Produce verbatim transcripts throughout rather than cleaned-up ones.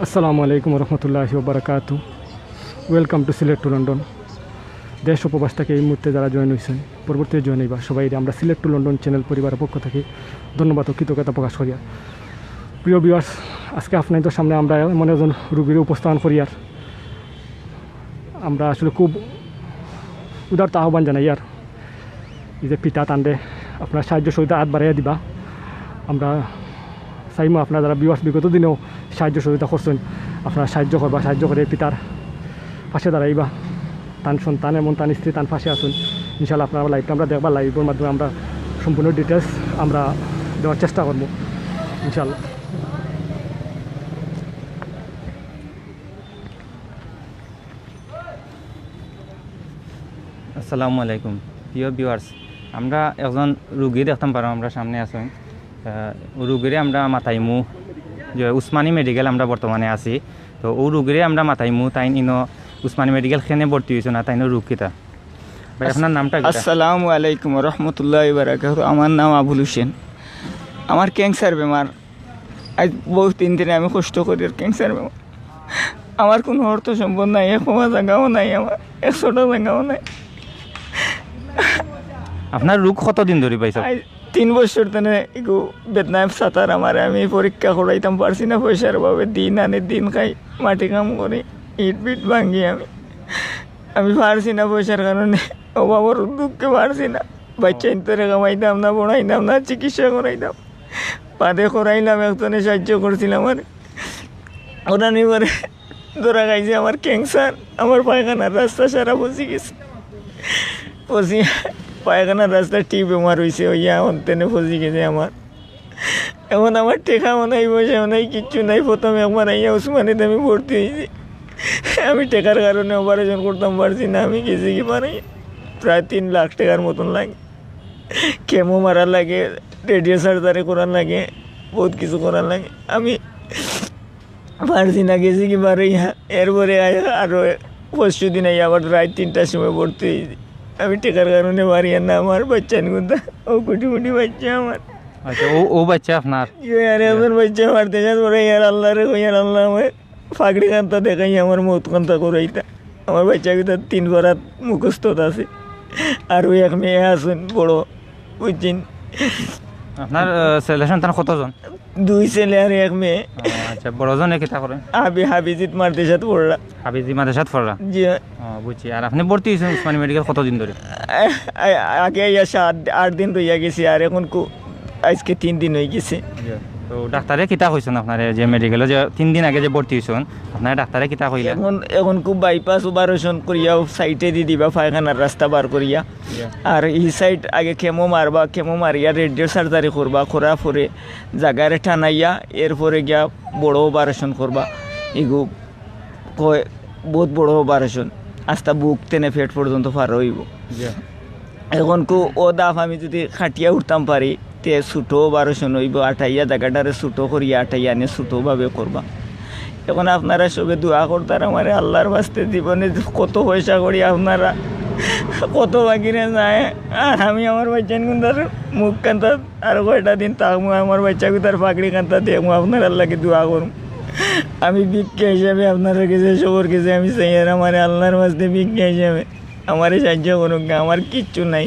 আসসালামু আলাইকুম রহমতুল্লাহ বারাকাতু। Welcome to Sylhet to London. দেশ ও প্রবাস থেকে এই মুহূর্তে যারা জয়েন হয়েছেন, পরবর্তীতে জয়েন হইবা, সবাই আমরা সিলেট টু লন্ডন চ্যানেল পরিবারের পক্ষ থেকে ধন্যবাদ ও কৃতজ্ঞতা প্রকাশ করিয়ার। প্রিয় ভিউয়ার্স, আজকে আপনাদের সামনে আমরা এমন একজন রুগীর উপস্থাপন করিয়ার। আমরা আসলে খুব উদারতা আহ্বান জানাইয়ার, এই যে পিতা তানরে আপনারা সাহায্য সহযোগিতা হাত বাড়াইয়া দিবা। আমরা চাইমু আপনারা যারা ভিউয়ার্স বিগত দিনেও সাহায্য সহযোগিতা করছেন, আপনারা সাহায্য করবা, সাহায্য করে পিতার পাশে দাঁড়াইবা। তান সন্তান এবং তান স্ত্রী তান পাশে আছইন। ইনশাল্লাহ আপনারা লাইভটা আমরা দেখবা, লাইভের মাধ্যমে আমরা সম্পূর্ণ ডিটেলস আমরা দেওয়ার চেষ্টা করবো ইনশাল্লাহ। আসসালামু আলাইকুম। প্রিয় ভিউয়ার্স, আমরা একজন রুগী দেখতাম পারো, আমরা সামনে আছইন। আহ, রুগীরে আমরা মাতাইমু যে উসমানী মেডিকেল আমরা বর্তমানে আছি, তো ও রুগীরে আমরা মাতাইমু, তাইন ইনো উসমানী মেডিকেল কেনে ভর্তি হইছইন না, তাইনর রোগ কিতা? ভাই, আপনার নামটা কিতা? আসসালামু আলাইকুম রহমতুল্লাহ বারাকাতু। আমার নাম আবুল হোসেন। আমার ক্যান্সার বেমার। আজ বহুত দিন ধরে আমি কষ্ট করি আর ক্যান্সার বেমার। আমার কোনো অর্থ সম্পদ নাই, এক পোয়া জায়গাও নাই, আমার একশোটা জায়গাও নাই। আপনার রোগ কতদিন ধরে, ভাই সাহেব? আজ তিন বছর ধরে একটু বেদনায় সাতার আমার। আমি পরীক্ষা করাইতাম পারছি না পয়সার অভাবে, দিন আনি দিন খাই, মাটি কাম করি, ইট বিট ভাঙি আমি। আমি পারছি না পয়সার কারণে, অভাবর দুঃখে পারছি না। বাচ্চা ইন্তরে কামাইতাম না, পড়াইতাম না, চিকিৎসা করাইতাম। বাদে করাইলাম, একজনে সাহায্য করছিল আমার। ওটা নিয়ে পরে ধরা খাইছে আমার ক্যান্সার, আমার পায়খানার রাস্তা সারা পচি গেছে। পচি পায়খানার রাস্তা টিউব বেমার হইছে, হইয়া অন্তেনে পচি গেছে আমার। এখন আমার টেকাও নাই, পয়সাও নাই, কিচ্ছু নাই। প্রথমে একবার আইয়া উসমানীতে আমি ভর্তি হইছি। আমি টেকার কারণে অপারেশন করতাম পারছি না। আমি গেছি কি মানে প্রায় তিন লাখ টেকার মতন লাগে। কেমো মারা লাগে, রেডিও সার্জারি করার লাগে, বহুত কিছু করার লাগে। আমি পারছি না, গেছি কি বারইয়া। এরপরে আই-, আরো পরশু দিন আইয়া আবার রাত তিনটার সময় ভর্তি হইছি। আমি টেকার কারণে পারিয়ার না, আমার বাচ্চা নিকুন্দা, ও কুটি মুটি বাচ্চা আমার। আচ্ছা, ও, ও বাচ্চা আপনার? জি, আরে আমার বাচ্চা মারতে যান, ওরা ইয়ার আল্লাহ রে, ইয়ার আল্লাহ, আমার ফাগড়ি কান্তা দেখাই, আমার মৌত কান্তা করাইতা। আমার বাচ্চা কিতা তিন পারাত মুখস্থ আছে। আর ওই এক মেয়ে আছেন বড়, বুঝছেন? আপনার, আহ, ছেলে সন্তান কতজন? দুই ছেলে আর এক মেয়ে। ও, আচ্ছা, বড়জনে কিতা করে? হাবি-, হাফিজিত মাদ্রাসাত পড়রা। হাফিজি মাদ্রাসাত পড়রা? জি। ও, বুঝছি। আর আপনি ভর্তি হইছেন উসমানী মেডিকেল কতদিন ধরে? আ-, আ-, আগে আইয়া সাত, আট দিন রইয়া গেছি, আর এখন কু-, আজকে তিন দিন হয়ে গেছে। জি। তো ডাক্তারে কিতা কইছেন আপনারে যে মেডিকেলে যে তিন দিন আগে যে ভর্তি হইছেন, আপনারে ডাক্তারে কিতা কইলা? এখন, এখন খুব বাইপাস অপারেশন করিয়া সাইডে দি দিবা পায়খানার রাস্তা বার করিয়া। জি। আর এই সাইড আগে কেমো মারবা, কেমো মারিয়া রেডিও সার্জারি করবা, করার পরে জাগারে টানাইয়া এরপরে গিয়া বড় অপারেশন করবা। এগু কয় বহুত বড় অপারেশন, আস্তা বুক তেনে পেট পর্যন্ত ফাড়া হইব। জি। এখন কু ও দাফ আমি যদি খাটিয়া উঠতাম পারি, তে ছোটো অপারেশন হইব, আটাইয়া জাগাটারে ছোটো করিয়া আটাইয়া আনে ছোটোভাবে করবা। এখন আপনারা সবে দোয়া করতার আমারে আল্লাহর বাস্তে, জীবনে কত পয়সা করি আপনারা কত বাকিরে যায়, আর আমি আমার বাচ্চাইন কুন্দার মুখ কান্তা আর কয়টা দিন থাকমু, আমার বাচ্চা কুতার ফাগড়ি কান্তা দেখমু, আপনারার লাগি দোয়া করমু। আমি ভিক্ষা হিসাবে আপনারার গেছে, সবর গেছে আমি চাই, আর আমারে আল্লাহর বাস্তে ভিক্ষা হিসাবে আমারে সাহায্য করুক, আমার কিচ্ছু নাই।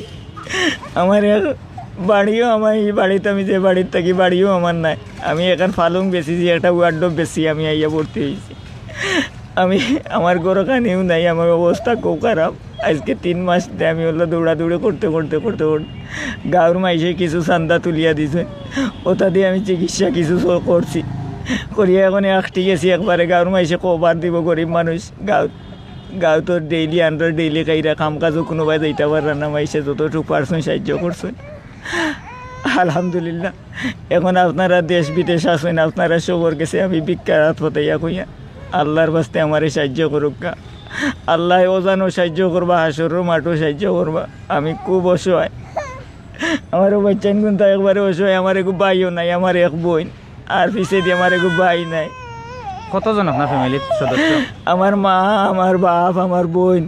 আমার এক বাড়িও, আমার এই বাড়িতে আমি যে বাড়িত থাকি, বাড়িও আমার নাই। আমি এখান ফালং বেচিছি, একটা ওয়ার্ডরোব বেচি আমি আইয়া ভর্তি হইছি। আমি, আমার ঘরখানিও নাই, আমার অবস্থা খুব খারাপ। আজকে তিন মাস দিয়ে আমি হলো দৌড়াদৌড়ি করতে করতে করতে করতে গাঁওর মাইসে কিছু চান্দা তুলিয়া দিছে, ওটা দিয়ে আমি চিকিৎসা কিছু স-, করছি, করিয়া এখন আটকি গেছি একবারে। গাঁওর মাইসে কবার দিব, গরিব মানুষ, গাঁও, গাঁও তো ডেইলি আনরা ডেইলি খাইরা, কাম কাজও কোনোবায় যাইতে পাররা না, মাইসে যতটুকু পারছেন সাহায্য করছেন, আলহামদুলিল্লাহ। এখন আপনারা দেশ বিদেশ আছেন, আপনারা সবর গেছে আমি ভিক্ষার হাত পাতাইয়া কইয়া, আল্লাহর বাস্তে আমারে সাহায্য করুক গা। আল্লাহ ওজানও সাহায্য করবা, হাসরর মাঠও সাহায্য করবা। আমি খুব অসহায়, আমারও বাচ্চাইন কুন্তা একবারে অসহায়, আমার এগু ভাইও নাই, আমার এক বোন, আর পিছে দিয়ে আমার এগু ভাই নাই। কতজন আপনার ফ্যামিলির সদস্য? আমার মা, আমার বাপ, আমার বোন,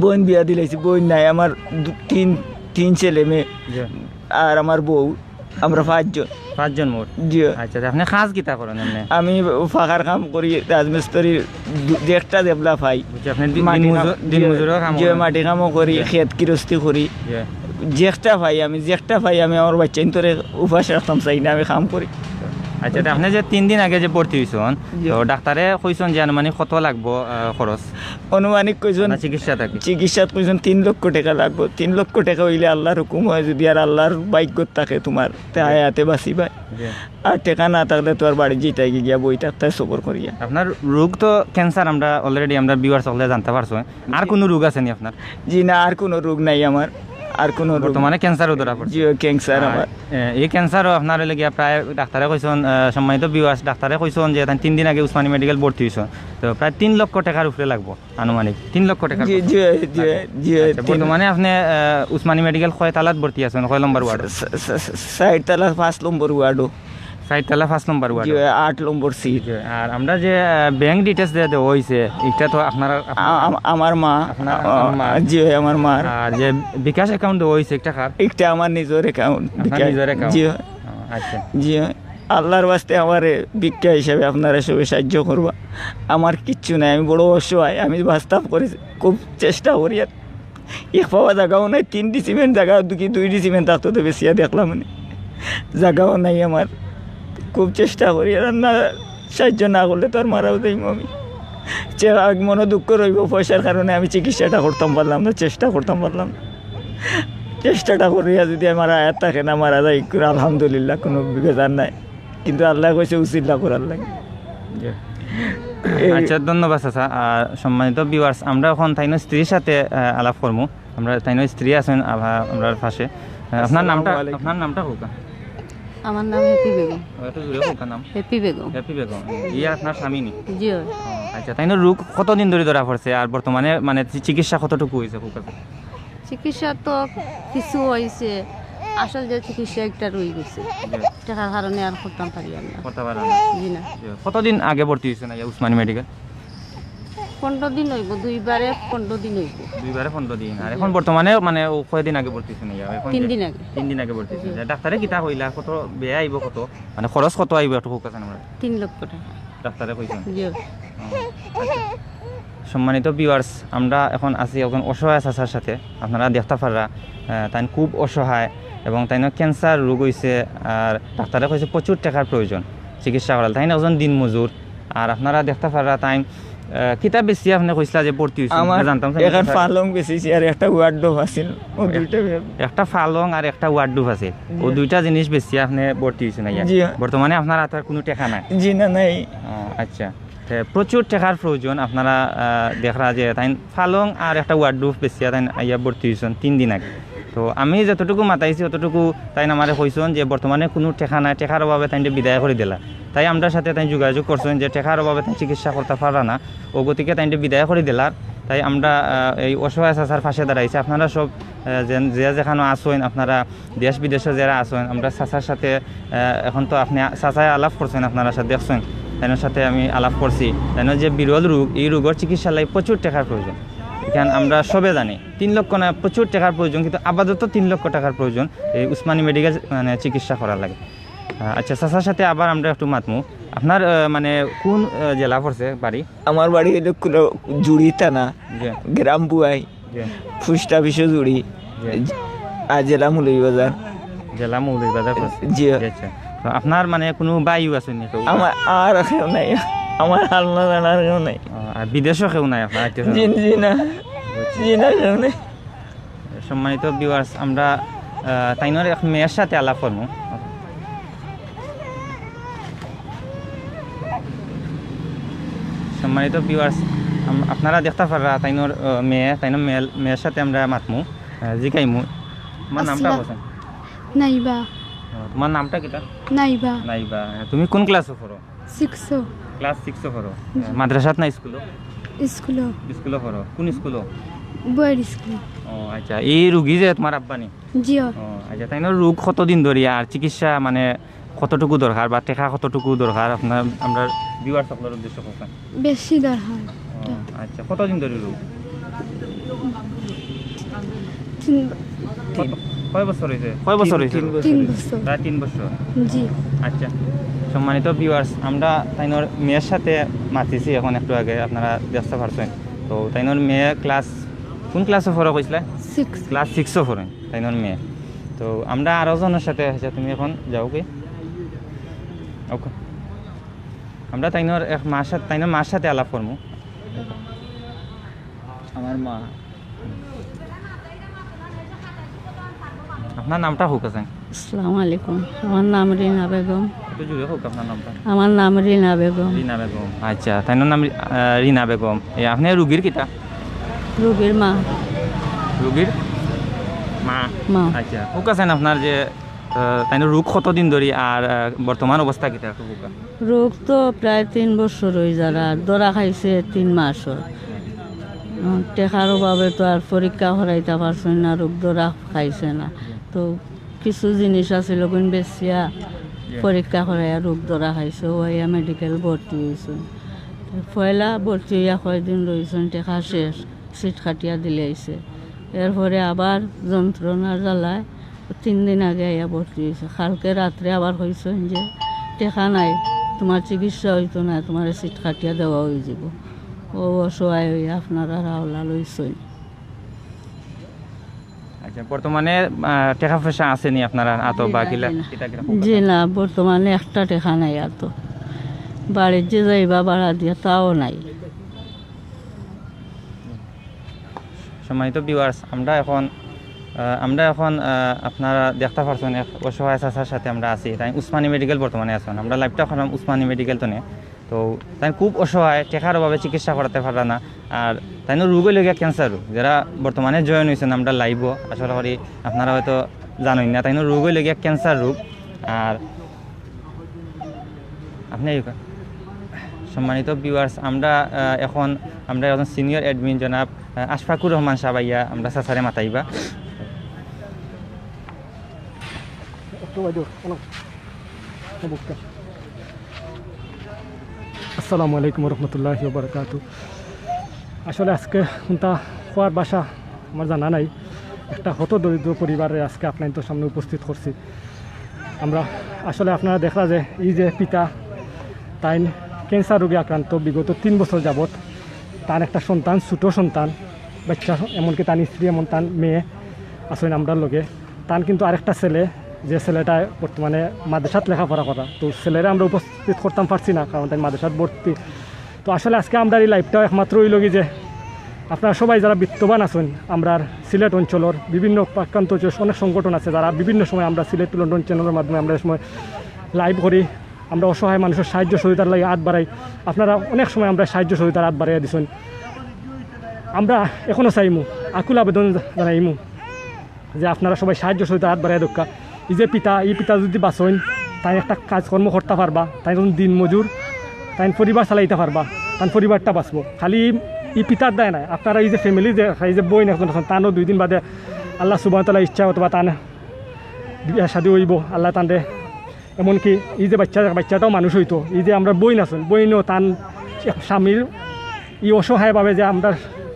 বোন বিয়া দিলাইছি, বোন নাই, আমার দু-, তিন, তিন ছেলে মেয়ে, জি। আর আমার বউ। আমরা পাঁচজন। পাঁচজন মোট। জি। আচ্ছা, তা আপনি কাজ কিতা করেন এমনি? আমি পাকার কাম করি, রাজমিস্ত্রির দু- যেটা যেবলা পাই। বুঝছি, আপনি দিন- মাটি দিন কাম- মজুর- দিন জি, মজুরও কাম জি, করেন? মাটি কামও করি, জি। খেত গিরস্তি করি। জি। যেটা পাই আমি, যেটা পাই আমি আমার বাচ্চাইন্তরে উপাসে রাখতাম চাই না, আমি কাম করি। আচ্ছা, তা আপনি যে তিন দিন আগে যে ভর্তি হইছেন, জি। তো ডাক্তারে কইছেন যে আনুমানিক কত লাগবো, আহ, খরচ? আনুমানিক কইছেন, না, চিকিৎসা থাকি? চিকিৎসাত কইছেন তিন লক্ষ টাকা লাগবো। তিন লক্ষ টাকা হইলে আল্লাহর হুকুম হয়, যদি আর আল্লাহর ভাগ্যত থাকে তোমার, তে হায়াতে বাঁচিবায়। জি। আর টাকা না থাকলে তো আর বাড়ি যেটাই গিয়া বই থাকতে সবর করিয়া। আপনার রোগ তো ক্যান্সার, আমরা অলরেডি আমরা ভিউয়ার্স সকলে জানতে পারছো। আর কোনো রোগ আছে নি আপনার? জি না, আর কোনো রোগ নাই আমার, আর কোনো রোগ। বর্তমানে ক্যান্সারও ধরা পড়ছে। জি, ক্যান্সার আর, আমার। এ, এই ক্যান্সারও আপনার হইলে গিয়া প্রায় ডাক্তারে কইছেন, আহ, সম্মানিত ভিউয়ার্স, ডাক্তারে কইছেন যে তাই তিন দিন আগে উসমানী মেডিকেল ভর্তি হইছেন, তো প্রায় তিন লক্ষ টাকার উপরে লাগবো আনুমানিক। তিন লক্ষ টাকার জি, কথা। জি, জি, জি, আচ্ছা, তিন- বর্তমানে আপনি, আহ, উসমানী মেডিকেল কয় তালাত ভর্তি আছেন, কয় নম্বর ওয়ার্ড? স- স- স- চার তালা পাঁচ নম্বর ওয়ার্ডও। চার তালা পাঁচ নম্বর ওয়ার্ড। জি, আট নম্বর সিট। জি, আর আমরা যে, আহ, ব্যাংক ডিটেলস দিয়ে দেওয়া হইছে, এটা তো আপনারা, আ- আম- আমার মা, আপনার আ- মা। জি, আমার মার। আর যে বিকাশ অ্যাকাউন্ট দেওয়া হইছে, একটা কার? একটা আমার নিজের অ্যাকাউন্ট। আপনার নিজের অ্যাকাউন্ট? জি, ও, আচ্ছা। জি। আল্লাহর ওয়াস্তে আমারে ভিক্ষা হিসাবে আপনারা সবাই সাহায্য করবা। আমার কিচ্ছু নাই, আমি বড় অসহায়, আমি বাস্তব করে খুব চেষ্টা করি। আর এক পাওয়া জায়গাও নাই, তিন ডিসিমেন্ট জায়গা, দুই দুই ডিসিমেন্ট থাকতো তো বেশিয়া দেখলাম মানে। জায়গাও নাই আমার, খুব চেষ্টা করি। আর না, সাহায্য না করলে তো আর মারাও যাইমু আমি। সে আগ মনে দুঃখ রইব, পয়সার কারণে আমি চিকিৎসাটা করতাম পারলাম না, চেষ্টা করতাম পারলাম না। চেষ্টাটা করিয়া যদি আমার আয়াত থাকে না, মারা যাই, আলহামদুলিল্লাহ, কোনো বেজার নাই। কিন্তু আল্লাহ কইছে উসিলা করার লাগে। এই- আচ্ছা, ধন্যবাদ চাচা। আর সম্মানিত ভিউয়ার্স, আমরা এখন তাইনর স্ত্রীর সাথে, আহ, আলাপ করমু। আমরা তাইনর স্ত্রী আছেন আভা-, আমরার পাশে। আহ, আপনার নামটা, আসসালামু আলাইকুম। আপনার নামটা কউক্কা? আমার নাম হ্যাপি বেগম। ও, একটু জোরে কউক্কা নাম। হ্যাপি বেগম। হ্যাপি বেগম। ইয়ে আপনার স্বামী নি? জি হয়। ও, আচ্ছা, তাইনর রোগ কতদিন ধরি ধরা পড়ছে? আর বর্তমানে মানে চি-, চিকিৎসা কতটুকু হইছে কউক্কা? চিকিৎসা তো কিছু হইছে, আসল যে চিকিৎসা একটা রই গেছে, টাকার কারণে আর করতাম পারি আর না। করতে পারেন না। জি না। জি, কতদিন আগে ভর্তি হইছে না ইয়া উসমানী মেডিকেল? পনেরো দিন হইব, দুইবারে পনেরো দিন হইব। দুইবারে পনেরো দিন। আর এখন বর্তমানে মানে ও কয়দিন আগে ভর্তি হইছে না ইয়া? এখন তিন যে- দিন আগে। তিন দিন আগে ভর্তি হইছে। ডাক্তারে কিতা কইলা, কত ব্যয় আইব, কত মানে খরচ কত আইব একটু কউক্কা চাইন আমরা? তিন লক্ষ টাকা। ডাক্তারে কইছেন? জি। সম্মানিত ভিউয়ার্স, আমরা এখন আছি একজন অসহায় চাচার সাথে। আপনারা দেখতা পাররা, আহ, তাইন খুব অসহায় এবং তাইনর ক্যান্সার রোগ হইছে। আর ডাক্তারে কইছে প্রচুর টাকার প্রয়োজন চিকিৎসা করার। তাইন একজন দিন মজুর। আর আপনারা দেখতা পাররা তাইন, আহ, কিতা বেশি আপনি কইছিলা যে ভর্তি হইছে? আমার জানতাম একটা পালং বেশিছি আর একটা ওয়ার্ডরোব আছিল, ও দুইটা বে- একটা পালং আর একটা ওয়ার্ডরোব আছে। ও দুইটা জিনিস বেশি আপনি ভর্তি হইছে না ইয়া? জি। বর্তমানে আপনার হাতে আর কোনো টাকা নাই? জি না, নাই। ও, আচ্ছা। তে প্রচুর টাকার প্রয়োজন। আপনারা, আহ, দেখরা যে তাইন পালং আর একটা ওয়ার্ডরোব বেশিয়া তাইন আইয়া ভর্তি হইছেন তিন দিন আগে। তো আমি যতটুকু মাতাইছি, অতটুকু তাইন আমারে কইছেন যে বর্তমানে কোনো টাকা নাই, টাকার অভাবে তাইন বিদায় করি দিলা। তাই আমরার সাথে তাইন যোগাযোগ করছেন যে টাকার অভাবে তাইন চিকিৎসা করতে পাররা না, ও গতিকে তাইন বিদায় করি দিলার। তাই আমরা, আহ, এই অসহায় চাচার পাশে দাঁড়াইছি। আপনারা সব, আহ, যে, যে যেখানো আছেন, আপনারা দেশ বিদেশে যারা আছেন, আমরা চাচার সাথে, আহ, এখন তো আপনি আ-, চাচায় আলাপ করছেন, আপনারা সাথে দেখছেন, তাইনর সাথে আমি আলাপ করছি। তাইনর যে বিরল রোগ, এই রোগের চিকিৎসার লাগি প্রচুর টাকার প্রয়োজন। এখান আমরা সবে জানি, তিন লক্ষ না, প্রচুর টাকার প্রয়োজন, কিন্তু আপাতত তিন লক্ষ টাকার প্রয়োজন এই উসমানী মেডিকেল মানে চিকিৎসা করার লাগি। আহ, আচ্ছা, চাচার সাথে আবার আমরা একটু মাতমু। আপনার, আহ, মানে কোন, আহ, জেলা পড়ছে বাড়ি? আমার বাড়ি হইল কুলো জুড়ি থানা, জি। গ্রাম বুয়াই, জি। পোস্ট অফিসও জুড়ি, জি। আর জেলা মৌলভীবাজার। জেলা মৌলভীবাজার পড়ছে। জি। আচ্ছা। তো আপনার মানে কোনো ভাইও আছে নি কেউ? আমার আর কেউ নাই, আমার হাল না জানার কেউ নাই। ও, আর বিদেশও কেউ নাই আপনার আত্মীয় স্বজন? জি, জি না, জি না, কেউ নাই। সম্মানিত ভিউয়ার্স, আমরা, আহ, তাইনর এক মেয়ের সাথে আলাপ করবো। সম্মানিত ভিউয়ার্স, আপনারা দেখতা পাররা তাইনর, আহ, মেয়ে, তাইনর মেয়ের, মেয়ের সাথে আমরা মাতমু, আহ, জিকাইমু। তোমার নামটা আসসালাম। বলছেন? নাইবা। ও, তোমার নামটা কিতা? নাইবা। নাইবা। তুমি কোন ক্লাসে পড়ো? সিক্সো। ক্লাস সিক্সো পড়ো। মাদ্রাসাত না স্কুলো? স্কুলো। স্কুলো পড়ো। কোন স্কুলো? বয়ের স্কুলো। ও আচ্ছা, এই রুগী যে তোমার আব্বা নি? জিও। ও আচ্ছা, তাইনর রোগ কতদিন ধরি আর চিকিৎসা মানে কতটুকু দরকার বা টেকা কতটুকু দরকার আপনার, আমরা ভিউয়ার্স সকলের উদ্দেশ্য কউক্কা। বেশি দরকার। ও আচ্ছা, কতদিন ধরি রোগ? তিন, কত, কয় বছর হয়েছে? কয় বছর হয়েছে? তিন বছর। প্রায় তিন বছর। জি। আচ্ছা, সম্মানিত ভিউয়ার্স, আমরা তাইনর মেয়ের সাথে মাতিছি এখন একটু আগে, আপনারা দেখতে পারছেন। তো তাইনর মেয়ে ক্লাস, কোন ক্লাসে পড়ে কইছিলা? সিক্স। ক্লাস সিক্সও পড়ে তাইনর মেয়ে। তো আমরা আরও জনের সাথে, আচ্ছা, তুমি এখন যাও কি? ওকে, আমরা তাইনর এক মার সাথে, তাইনর মার সাথে আলাপ করমু। আমার মা। আপনার নামটা হোক আছে? আসসালামু আলাইকুম। আমার নাম রিনা বেগম। একটু জোরে হোক আপনার নামটা। আমার নাম রিনা বেগম। রিনা বেগম। আচ্ছা, তাইনর নাম রি-, আহ, রিনা বেগম। এ, আপনি রুগীর কিতা? রুগীর মা। রুগীর মা। মা। আচ্ছা, হোক আছেন আপনার যে, আহ, তাইনর রোগ কতদিন ধরি আর, আহ, বর্তমান অবস্থা কিতা একটু হোক। রোগ তো প্রায় তিন বছর হয়ে যার, আর ধরা খাইছে তিন মাস হয়। উম, টেকার অভাবে তো আর পরীক্ষা করাইতে পারছে না, রোগ ধরা খাইছে না। তো কিছু জিনিস আছিল ওগুন বেচিয়া পরীক্ষা করাইয়া রোগ ধরা খাইছে, ওইয়া মেডিকেল ভর্তি হয়েছে। পয়লা ভর্তি হইয়া কয়দিন রইছেন, টেকা শেষ, সিট কাটিয়া দিলে আইছে। এরপরে আবার যন্ত্রণার জ্বালায় তিন দিন আগে আইয়া ভর্তি হয়েছে। কালকে রাত্রে আবার কইছেন যে টেকা নাই, তোমার চিকিৎসা হইতো না, তোমার সিট কাটিয়া দেওয়া হয়ে যাব। ও অসহায় হইয়া আপনারা হাওলা লইছেন। আচ্ছা, বর্তমানে, আহ, টেকা পয়সা আছে নি আপনারা আতো বা কিলা? কিতা কিতা জি না, বর্তমানে একটা টেকা নাই আতো। বাড়ির যে যাইবা ভাড়া দিয়া, তাও নাই। সম্মানিত ভিউয়ার্স, আমরা এখন, আহ, আমরা এখন, আহ, আপনারা দেখতে পারছেন এক অসহায় চাচার সাথে আমরা আছি। তাই উসমানী মেডিকেল বর্তমানে আছেন। আমরা লাইভটা করলাম উসমানী মেডিকেল তো নিয়ে। তো তাই খুব অসহায়, টেকার অভাবে চিকিৎসা করাতে পাররা না। আর তাই রোগ হইল গিয়া ক্যান্সার রোগ, যারা বর্তমানে জয়েন হয়েছেন আমরা লাইভও, আশা করি আপনারা হয়তো জানেন না, তাই রোগ হইল গিয়া ক্যান্সার রোগ। আর আপনি এই কা-, সম্মানিত ভিউয়ার্স, আমরা, আহ, এখন আমরা একজন সিনিয়র অ্যাডমিন জনাব, আহ, আশফাকুর রহমান সাহেব আইয়া আমরা চাচারে মাতাইবা। আসসালামু আলাইকুম রহমতুল্লাহ বারকাতু। আসলে আজকে কোনটা খোয়ার ভাষা আমার জানা নাই। একটা হতদরিদ্র পরিবারে আজকে আপনার তো সামনে উপস্থিত করছি আমরা। আসলে আপনারা দেখরা যে এই যে পিতা, তাইন ক্যান্সার রোগে আক্রান্ত বিগত তিন বছর যাবত। তার একটা সন্তান, ছোট সন্তান, বাচ্চা, এমনকি তার স্ত্রী, এমন তার মেয়ে আছেন আমরার লগে। তার কিন্তু আরেকটা ছেলে, যে ছেলেটা বর্তমানে মাদ্রাসাত লেখাপড়া করা, তো ছেলেরা আমরা উপস্থিত করতাম পারছি না, কারণ তাই মাদ্রাসাত ভর্তি। তো আসলে আজকে আমরা এই লাইভটাও একমাত্র হইল কি যে আপনারা সবাই যারা বিত্তবান আছেন, আমরার সিলেট অঞ্চলের বিভিন্ন প্রাক্রান্ত অঞ্চলের অনেক সংগঠন আছে, যারা বিভিন্ন সময় আমরা সিলেট টু লন্ডন চ্যানেলের মাধ্যমে আমরা এই সময় লাইভ করি, আমরা অসহায় মানুষের সাহায্য সহযোগিতার লাগি হাত বাড়াই। আপনারা অনেক সময় আমরা সাহায্য সহযোগিতার হাত বাড়াইয়া দিছেন। আমরা এখনো চাইমু, আকুল আবেদন জানাইমু যে আপনারা সবাই সাহায্য সহযোগিতার হাত বাড়াইয়া দক্কা। এই যে পিতা, এই পিতা যদি বাঁচইন, তাই একটা কাজকর্ম করতে পারবা, তাই যখন দিন মজুর, তাই পরিবার চালাইতে পারবা, তাই পরিবারটা বাঁচবো। খালি এই পিতার দায় নাই, আপনারা এই যে ফ্যামিলি যে, এই যে বইন একজন আছেন, তানও দুই দিন বাদে আল্লাহ সুবহানাহু ওয়া তাআলা ইচ্ছা অথবা তান বিয়া শাদী হইব, আল্লাহ তানরে, এমনকি এই যে বাচ্চা, বাচ্চাটাও মানুষ হইতো, এই যে আমরা বইন আছেন, বইনও তান স্বামীর এই অসহায়ভাবে যে আমরা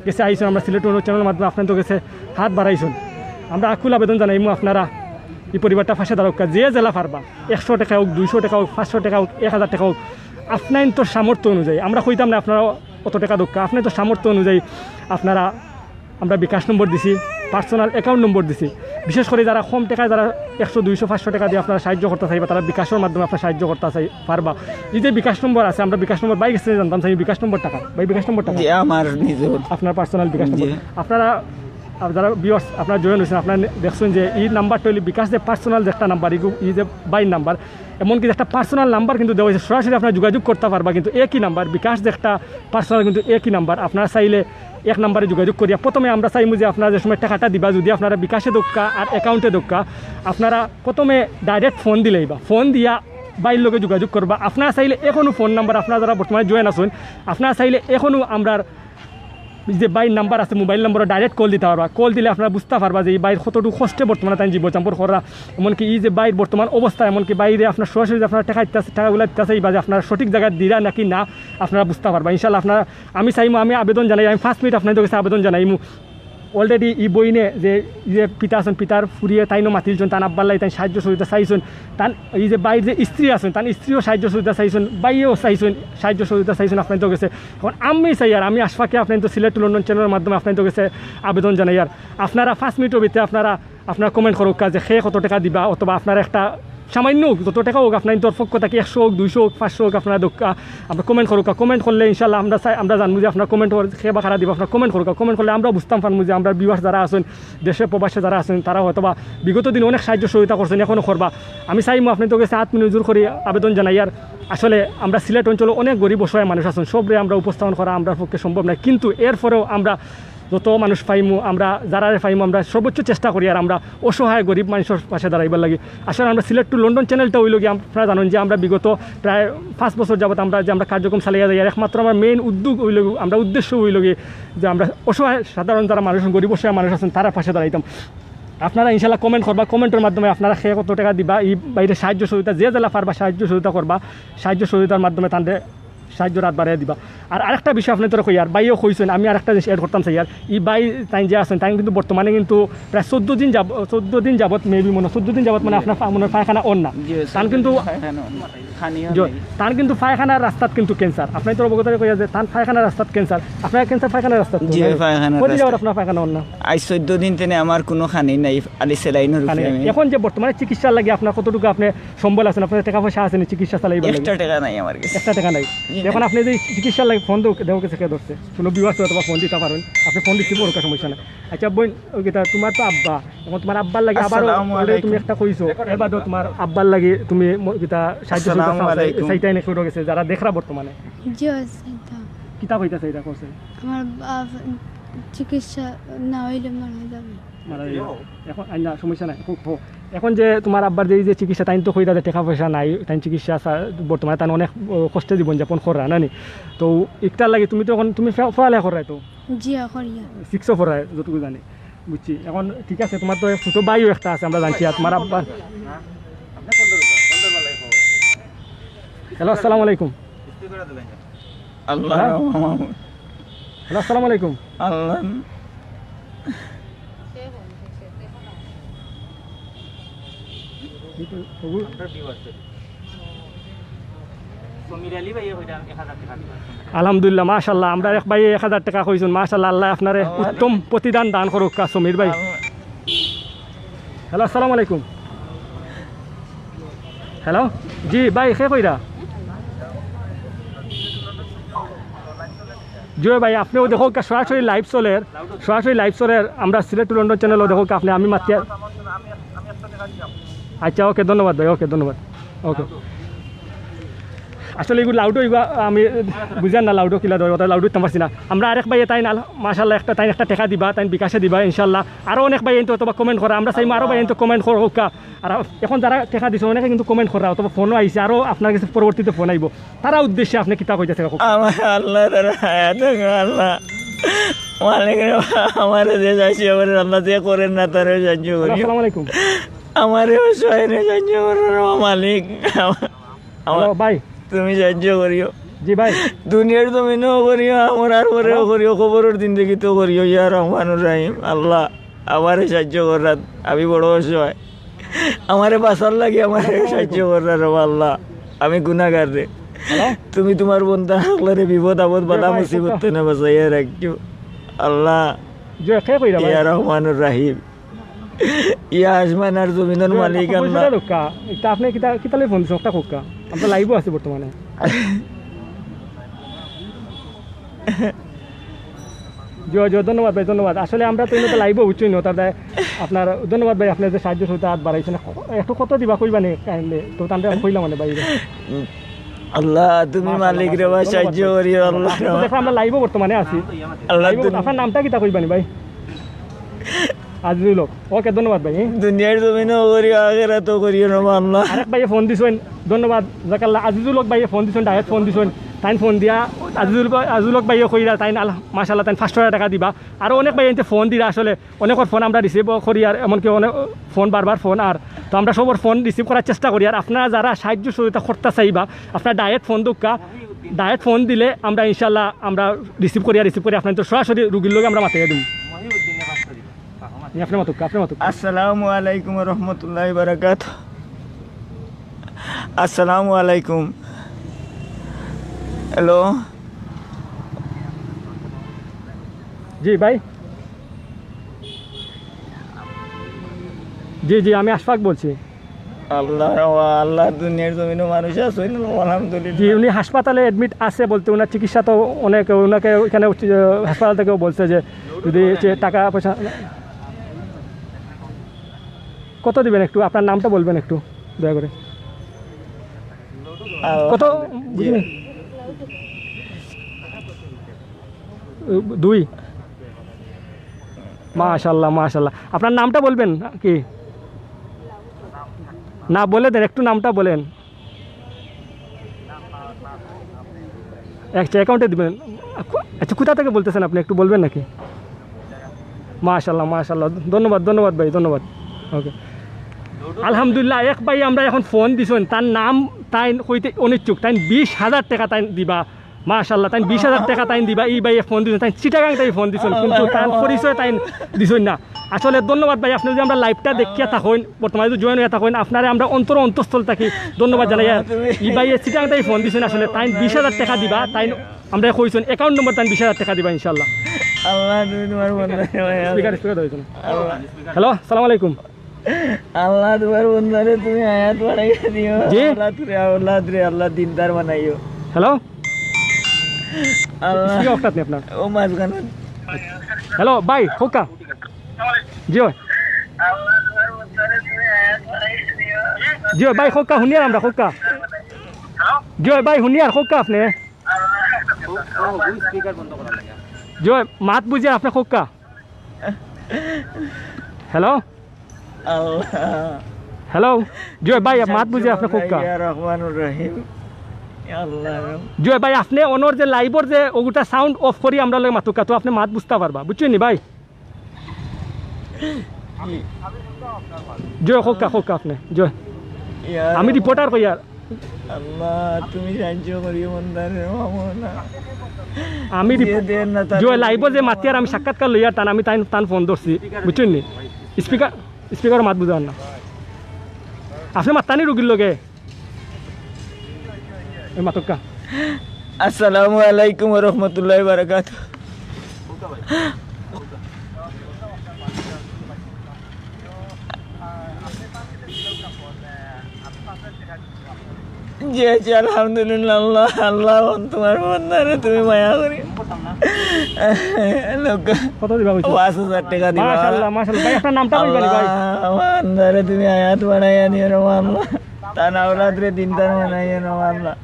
গেছে আইছেন, আমরা সিলেট চ্যানেলের মাধ্যমে আপনাদের গেছে হাত বাড়াইছেন। আমরা আকুল আবেদন জানাইমু আপনারা এই পরিবারটা পাশে দাঁড়াউক্কা, যে যেলা পারবা, একশো টাকা হোক, দুইশো টাকা হোক, পাঁচশো টাকা হোক, এক হাজার টাকা হোক, আপনার তো সামর্থ্য অনুযায়ী। আমরা কইতাম না আপনারা অত টাকা দক্কা, আপনার তো সামর্থ্য অনুযায়ী আপনারা আমরা বিকাশ নম্বর দিছি, পার্সোনাল অ্যাকাউন্ট নম্বর দিছি। বিশেষ করে যারা কম টাকায়, যারা একশো, দুইশো, পাঁচশো টাকা দিয়ে আপনারা সাহায্য করতে চাইবা, তারা বিকাশের মাধ্যমে আপনারা সাহায্য করতে চাই পারবা। এই যে বিকাশ নম্বর আছে, আমরা বিকাশ নম্বর ভাই গেছে জানতাম চাই বিকাশ নম্বর টাকা, ভাই বিকাশ নম্বর টাকা। যে আমার নিজের আপনার পার্সোনাল বিকাশ নম্বর। জি। আপনারা, আপ-, যারা ভিউয়ার্স আপনারা জয়েন হয়েছেন, আপনারা নে-, দেখছেন যে এই নাম্বারটা হইলে বিকাশ যে পার্সোনাল যে একটা নাম্বার, এই গু-, এই যে ভাইর নাম্বার, এমনকি যে একটা পার্সোনাল নাম্বার কিন্তু দেওয়া হয়েছে, সরাসরি আপনারা যোগাযোগ করতে পারবা। কিন্তু একই নাম্বার, বিকাশ যে একটা পার্সোনাল কিন্তু একই নাম্বার। আপনারা চাইলে এক নাম্বারে যোগাযোগ করিয়া প্রথমে আমরা চাইমু যে আপনারা যে সময় টাকাটা দিবা, যদি আপনারা বিকাশে দক্কা আর অ্যাকাউন্টে দক্কা, আপনারা প্রথমে ডাইরেক্ট ফোন দিলেই বা ফোন দিয়া ভাইর লগে যোগাযোগ করবা। আপনারা চাইলে এখনও ফোন নাম্বার, আপনারা যারা বর্তমানে জয়েন আছেন, আপনারা চাইলে এখনও আমরার যে ভাইর নাম্বার আছে, মোবাইল নম্বরে ডাইরেক্ট কল দিতে পারবা। কল দিলে আপনারা বুঝতে পারবা যে এই ভাইর কতটুকু কষ্টে বর্তমানে তাই জীবন যাপন করা, এমনকি এই যে ভাইর বর্তমান অবস্থা, এমনকি ভাইরে আপনার সরাসরি যে আপনারা টাকা দিতে, টাকাগুলো দিতে চাই বা যে আপনারা সঠিক জায়গায় দিরা নাকি না, আপনারা বুঝতে পারবা। ইনশাল্লাহ আপনারা, আমি চাইমু, আমি আবেদন জানাই, আমি পাঁচ মিনিট আপনাদের কাছে আবেদন জানাইমু। Already ই বইনে যে, যে পিতা আছইন, পিতার ফুরিয়ে তাইনও মাতিলছইন, তান আব্বার লাগি তাইন সাহায্য সহযোগিতা চাইছইন, তান এই যে ভাইর যে স্ত্রী আছইন, তান স্ত্রীও সাহায্য সহযোগিতা চাইছইন, ভাইয়েও চাইছইন সাহায্য সহযোগিতা চাইছইন আপনাইনতর গেছে। এখন আমি চাইয়ার, আমি আশফাকে আপনাইনতর Sylhet to London channel-র মাধ্যমে আপনাইনতর গেছে আবেদন জানাইয়ার, আপনারা পাঁচ মিনিটর ভিতরে আপনারা, আপনারা comment করউক্কা যে কে কত টেকা দিবা, অথবা আপনারা একটা সামান্য যত টেকা অউক, আপনাইনতর পক্ষ থাকি একশো অউক, দুইশো অউক, পাঁচশো অউক, আপনারা দেউক্কা, আপনারা comment করউক্কা। Comment করলে ইনশাআল্লাহ আমরা চাই, আমরা জানমু যে আপনারা comment কর-, কে বা কারা দিবা, আপনারা comment করউক্কা। Comment করলে আমরাও বুঝতাম পারমু যে আমরার viewers যারা আছইন, দেশে প্রবাসে যারা আছইন, তারা হয়তোবা বিগত দিন অনেক সাহায্য সহযোগিতা করছইন, এখনও করবা। আমি চাইমু আপনাইনতর গেছে আত-মিনতি জোড় করি আবেদন জানাইয়ার, আসলে আমরা সিলেট অঞ্চলো অনেক গরিব অসহায় মানুষ আছইন, সবরে আমরা উপস্থাপন করা আমরার পক্ষে সম্ভব নায়, কিন্তু এরপরেও আমরা যত মানুষ পাইমু, আমরা যারারে পাইমু, আমরা সর্বোচ্চ চেষ্টা করিয়ার আমরা অসহায় গরিব মানষর পাশে দাঁড়াইবার লাগি। আসলে আমরা Sylhet to London channel-টা অইলো গিয়া, আপনারা জানইন যে আমরা বিগত প্রায় পাঁচ বছর যাবত আমরা যে আমরা কার্যক্রম চালাইয়া যাইয়ার, একমাত্র আমরার main উদ্যোগ অইলো, আমরার উদ্দেশ্য অইলো গিয়া যে আমরা অসহায় সাধারণ যারা মানুষ আছইন, গরিব অসহায় মানুষ আছইন, তারার পাশে দাঁড়াইতাম। আপনারা ইনশাআল্লাহ comment করবা, comment-র মাধ্যমে আপনারা কে কত টেকা দিবা, ই ভাইরে সাহায্য সহযোগিতা, যে যেলা পারবা সাহায্য সহযোগিতা করবা, সাহায্য সহযোগিতার মাধ্যমে তানরে সাহায্যর আত বাড়াইয়া দিবা। আর আরেকটা বিষয় আপনাইনতরে কইয়ার, ভাইয়েও কইছইন, আমি আরেকটা জিনিস add করতাম চাইয়ার, ই ভাই তাইন যে আছইন, তাইন কিন্তু বর্তমানে কিন্তু প্রায় চৌদ্দ দিন যাব-, চৌদ্দ দিন যাবত, maybe মনে অয় চৌদ্দ দিন যাবত মানে জি। আপনার পা-, মনে অয় পায়খানা অর না। জি, তান কিন্তু পায়খানা অর না। খানিও জি, নেই। তান কিন্তু পায়খানার রাস্তাত কিন্তু cancer। আপনাইনতরে অবগত কইয়ার যে তান পায়খানার রাস্তাত cancer। আপনার cancer পায়খানার রাস্তাত তো জি, নাই? পায়খানার কয়দিন যাবত রাস্তাত। আপনার পায়খানা অর না? আইজ চৌদ্দ দিন তেনে আমার কুনু খানি নাই, খালি saline-র উপরে খানি নাই। আমি। এখন যে বর্তমানে চিকিৎসার লাগি আপনার কতটুকু আপনি সম্বল আছইন, আপনার টেকা পয়সা আছেনি চিকিৎসা চালাইবার লাগি? একটা টেকা নাই আমার গেছে। একটা টেকা নাই। জি, এখন আপনি যে চিকিৎসার লাগি ফোন দেও, দেও গেছে কে ধরছে? কুনু viewers অথবা ফোন দিতা পারইন, আপনি ফোন receive করউক্কা, সমস্যা নাই। আচ্ছা বইন, অউ কিতা, তুমার তো আব্বা, এখন তুমার আব্বার লাগি আবারও আসসালামু already তুমি আলাইকুম। একটা কইছো, এর বাদেও তুমার আব্বার লাগি তুমি ম-, কিতা সাহায্য আসসালামু সহযোগিতা চাও, আলাইকুম। চাইতায় নাকি ওর গেছে, যারা দেখরা বর্তমানে? জি, আছে তো। কিতা কইতা চাইরা করছে? আমার বাপ চিকিৎসা না অইলে মারা যাবে। মারা যাইবা। এখন, আই না, সমস্যা নাই, হোক, হোক। এখন যে তুমার আব্বার যে, এই যে চিকিৎসা, তাইন তো কইরা যে টেকা পয়সা নাই, তাইন চিকিৎসা সা-, বর্তমানে তাইন অনেক, ও, কষ্টে জীবন যাপন কররা, না নি? তো ইকটার লাগি তুমি তো এখন, তুমি ফে-, পড়ালেখা কররায় তো? জি, করিয়ার। Six-ও পড়রায়, যতটুকু জানি। বুঝছি। এখন ঠিক আছে, তুমার তো ছোট ভাইও একটা আছে, আমরা জানছি, আর তুমার আব্বার। হ্যালো, আসসালামু আলাইকুম। আল্লাহ হ্যাঁ? রহম। হ্যালো, আসসালামু আলাইকুম। আল্লাহ। আলহামদুলিল্লাহ, মাশাআল্লাহ, আমরার এক ভাইয়ে এক হাজার টেকা কইছইন, মাশাআল্লাহ, আল্লায় আপনারে উত্তম প্রতিদান দান করউক্কা, সমীর ভাই। হ্যালো, আসসালামু আলাইকুম। হ্যালো, জি ভাই, কে কইরা? জি ভাই, আপনেও দেখউক্কা, সরাসরি live চলের, সরাসরি live চলের, আমরা Sylhet to London channel-ও দেখউক্কা আপনে, আমি মাতিয়া। আচ্ছা, ওকে, ধন্যবাদ ভাই, ওকে, ধন্যবাদ, ওকে। আসলে ইগু loud-ও ইগু আমি বুঝার না, loud-ও কিলা ধরে, ওটা loud-ও দিতাম পারছি না। আমরা আরেক ভাইয়ে তাইন আল-, মাশাআল্লাহ, একটা, তাইন একটা টেকা দিবা, তাইন বিকাশে দিবা, ইনশাআল্লাহ। আরও অনেক ভাইয়ে কিন্তু অথবা comment করা, আমরা চাইমু আরও ভাইয়ে কিন্তু comment করউক্কা। আর এখন যারা টেকা দিছে, অনেকে কিন্তু comment কররা, অথবা ফোনও আইছে, আরও আপনার গেছে পরবর্তীতে ফোন আইবো। তারা উদ্দেশ্যে আপনে কিতা কইতা চাইরা? আমার আল্লাহ, তারা হায়াত হোক, আল্লাহ। মালিক রে, আমারে যে সাহায্য করের, আল্লাহ যে করের না, তারে সাহায্য করিও। আসসালামু আলাইকুম। আমারে অসহায় রে সাহায্য করের, ও মালিক। আমার, হ্যালো, ভাই। তুমি সাহায্য করিও। জি, ভাই। দুনিয়ার জমিনও করিও, মরার পরেও হ্যালো। করিও, কবরর জিন্দেগিতেও করিও, ইয়া রহমানুর রাহিম। আল্লাহ, আমারে সাহায্য কররা, আমি বড় অসহায়। আমারে বাঁচার লাগি আমারে সাহায্য কররা রে আল্লাহ, আমি গুনাহগার রে। হ্যালো? তুমি তুমার বন্দা হকলরে বিপদ আপদ বালা মুসিবত তেনে বাঁচাইয়া রাখিও আল্লাহ। জি, কে কইরা ভাই? ইয়া রহমানুর রাহিম, ইয়া আসমান আর জমিনর মালিক আল্লাহ। ইটা আপনে কিতা, কিতা লাগি ফোন দিছইন, ওটা কউক্কা। আমরা live-ও আছি বর্তমানে। জি, জি, ধন্যবাদ ভাই, ধন্যবাদ। আসলে আমরা তো এমনিতে live-ও উঠছি না, তার দায় আপনার ধন্যবাদ ভাই, আপনে যে সাহায্য সহযোগিতা আত বাড়াইছইন। একটু কত দিবা কইবা নি kindly? তো তানরে আমি কইলাম মানে ভাই। আল্লাহ, তুমি মালিক রে বা, সাহায্য করিও আল্লাহ। দেখো, আমরা live-ও বর্তমানে আছি। আল্লাহ, live-ও। আপনার নামটা কিতা কইবা নি ভাই? আজিজুল হক। ওকে, ধন্যবাদ ভাই। দুনিয়ার জমিনও করিও, আখেরাতও করিও রে আল্লাহ। আরেক ভাইয়ে ফোন দিছইন, ধন্যবাদ, জাজাকাল্লাহ। আজিজুল হক ভাইয়ে ফোন দিছইন, direct ফোন দিছইন। তাইন ফোন দিয়া আজিজুল ভাই, আজিজুল হক ভাইয়ে কইরা তাইন আল-, মাশাআল্লাহ, তাইন পাঁচশো টেকা দিবা। আরও অনেক ভাইয়ে এনতে ফোন দিরা, আসলে অনেকর ফোন আমরা receive-ও করি, আর এমনকি অনেক ফোন, বারবার ফোন, আর তো আমরা সবর ফোন receive করার চেষ্টা করি। আর আপনারা যারা সাহায্য সহযোগিতা করতা চাইবা, আপনারা direct ফোন দেউক্কা, direct ফোন দিলে আমরা ইনশাআল্লাহ আমরা receive করি, আর receive করি আপনাইনতর সরাসরি রুগীর লগে আমরা মাতিয়া দিমু। আপনে মাতুক্কা, আপনে মাতুক্কা। আসসালামু আলাইকুম ওয়া রাহমাতুল্লাহি ওয়া বারাকাতুহু। আসসালামু আলাইকুম। হ্যালো। জি ভাই। জি, জি, আমি আশফাক বলছি। আল্লাহ, আল্লাহ, দুনিয়ার জমিনো মানুষ আছে, আলহামদুলিল্লাহ। জি, উনি হাসপাতালে অ্যাডমিট আছে বলতে, ওনার চিকিৎসা তো অনেক, ওনাকে ওইখানে, আহ, হাসপাতাল থেকেও বলছে যে যদি হচ্ছে টাকা পয়সা। কত দিবেন একটু, আপনার নামটা বলবেন একটু দয়া করে। আল্লাহ। কত? জি। বুঝিনি। দুই। মাশাআল্লাহ, মাশাআল্লাহ। আপনার নামটা বলবেন কি? না, বলে দেন, একটু নামটা বলেন। আচ্ছা, অ্যাকাউন্টে দিবেন। আচ্ছা, কোথা থেকে বলতেছেন আপনি, একটু বলবেন নাকি? মাশাআল্লাহ, মাশাআল্লাহ, ধন্যবাদ, ধন্যবাদ ভাই, ধন্যবাদ। ওকে। আলহামদুলিল্লাহ, এক ভাই আমরা এখন ফোন দিছইন, তার নাম তাইন কইতে অনিচ্ছুক, তাইন বিশ হাজার টাকা তাইন দিবা। মাশাআল্লাহ, তাইন বিশ হাজার টাকা তাইন দিবা। ই ভাইয়ে ফোন দিছইন, তাইন চিটাগাং থাকি ফোন দিছইন, কিন্তু তান পরিচয় তাইন দিছইন না। আসলে ধন্যবাদ ভাই, আপনে যদি আমরা লাইভটা দেখিয়া থাকইন, বর্তমানে যদি জয়েন হইয়া থাকইন, আপনারে আমরা অন্তর অন্তঃস্থল থাকি ধন্যবাদ জানাই। আর ই ভাইয়ে চিটাগাং থাকি ফোন দিছইন, আসলে তাইন বিশ হাজার টাকা দিবা, তাইন আমরা কইছইন অ্যাকাউন্ট নম্বর, তাইন বিশ হাজার টাকা দিবা ইনশাআল্লাহ। আল্লাহ, তুমি তোমার বন্ধু। স্পিকার, স্পিকার ধরো। আল্লাহ। হ্যালো, আসসালামু আলাইকুম। আল্লাহ, তোমার বন্দারে তুমি হায়াত বাড়াইয়া দিও। জি? আল্লাহ, তুমি আল্লাহ, তুমি আল্লাহ দিনদার বানাইও। হ্যালো? আল্লাহ। স্পিকার অফ আপনি আপনার। ও মাঝখানে। হ্যালো, ভাই, খোকা। জি ভাই। জি ভাই, খোকা, হুনিয়ার আমরা, খোকা। জি ভাই, হুনিয়ার, খোকা আপনি। জি ভাই, মাত বুঝিয়ার আপনি, খোকা। হ্যালো? আল্লাহ। হ্যালো? জি ভাই, মাত বুঝিয়ার আপনি, খোকা। ইয়া রহমানুর রহিম। ইয়া আল্লাহ। জি ভাই, আপনি অনর যে লাইভর যে ওগুটা সাউন্ড অফ করি আমরা লগে মাতুক্কা, তো আপনি মাত বুঝতা পারবা, বুঝছইন নি ভাই? জি, খোকা, খোকা আপনি, জি। ইয়া আমি রিপোর্টার কইয়ার। আল্লাহ, তুমি সাহায্য করিও বন্দারে, মামুনা। আমি রিপো-, যে দেন না, তার জি, লাইভো যে মাতিয়ার আমি সাক্ষাৎকার লইয়ার তান, আমি তাইন, তান ফোন ধরছি, বুঝছইন নি? স্পিকার, স্পিকার মাত বুঝার না। আপনি মাত্তানি রুগীর লগে। এই মাতক্কা। আসসালামু আলাইকুম ওয়া রাহমাতুল্লাহি ওয়া বারাকাতুহু। জি, জি, আলহামদুলিল্লাহ, আল্লাহ, আল্লাহ, তোমার বন্দারে তুমি মায়া করি। লোক কত দিবা কইছো? পাঁচ হাজার টাকা দিবা। মাশাআল্লাহ, মাশাআল্লাহ। ভাই, আপনার নামটা কইবা নি, ভাই? আল্লাহ, বন্দারে তুমি হায়াত বাড়াইয়া দিও রে আল্লাহ। তান আওলাদরে দিনদার বানাইও রে আল্লাহ।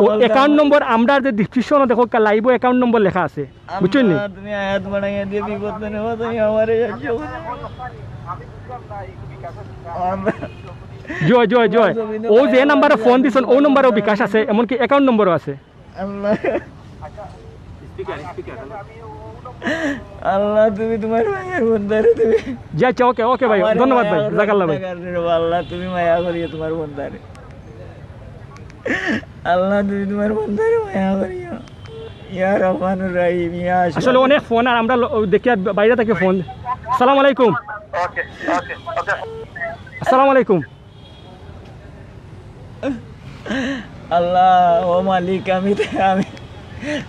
ও, অ্যাকাউন্ট নম্বর আমরা যে ডেসক্রিপশনো দেখো, কা-, লাইভো অ্যাকাউন্ট নম্বর লেখা আছে। বুঝছইন নি? আল্লাহ, তুমি হায়াত বাড়াইয়া দিও, বিপদ মনে হয়, তুমি আমারে সাহায্য করো। আল্লাহ। জয়, জয়, জয়। ও যে নাম্বারে ফোন দিছইন, ও নাম্বারেও বিকাশ আছে, এমনকি অ্যাকাউন্ট নম্বরও আছে। আল্লাহ। আল্লাহ, তুমি তোমার মায়ার বন্দারে তুমি জি, আচ্ছা, ওকে, ওকে ভাই, আমারে ধন্যবাদ ভাই, মায়া করিও, জাজাকাল্লাহ ভাই। আল্লাহ, তুমি মায়া করিও তোমার বন্দারে। আল্লাহ, তুমি তোমার বন্দারে মায়া করিও। ইয়া রহমানুর রহিম, ইয়া আশরাফ। আসলে অনেক ফোন, আর আমরা ল-, দেখিয়ার বাইরে থাকি ফোন। আসসালামু আলাইকুম। ওকে, ওকে, ওকে। আসসালামু আলাইকুম। আল্লাহ, ও মালিক, আমি, আমি,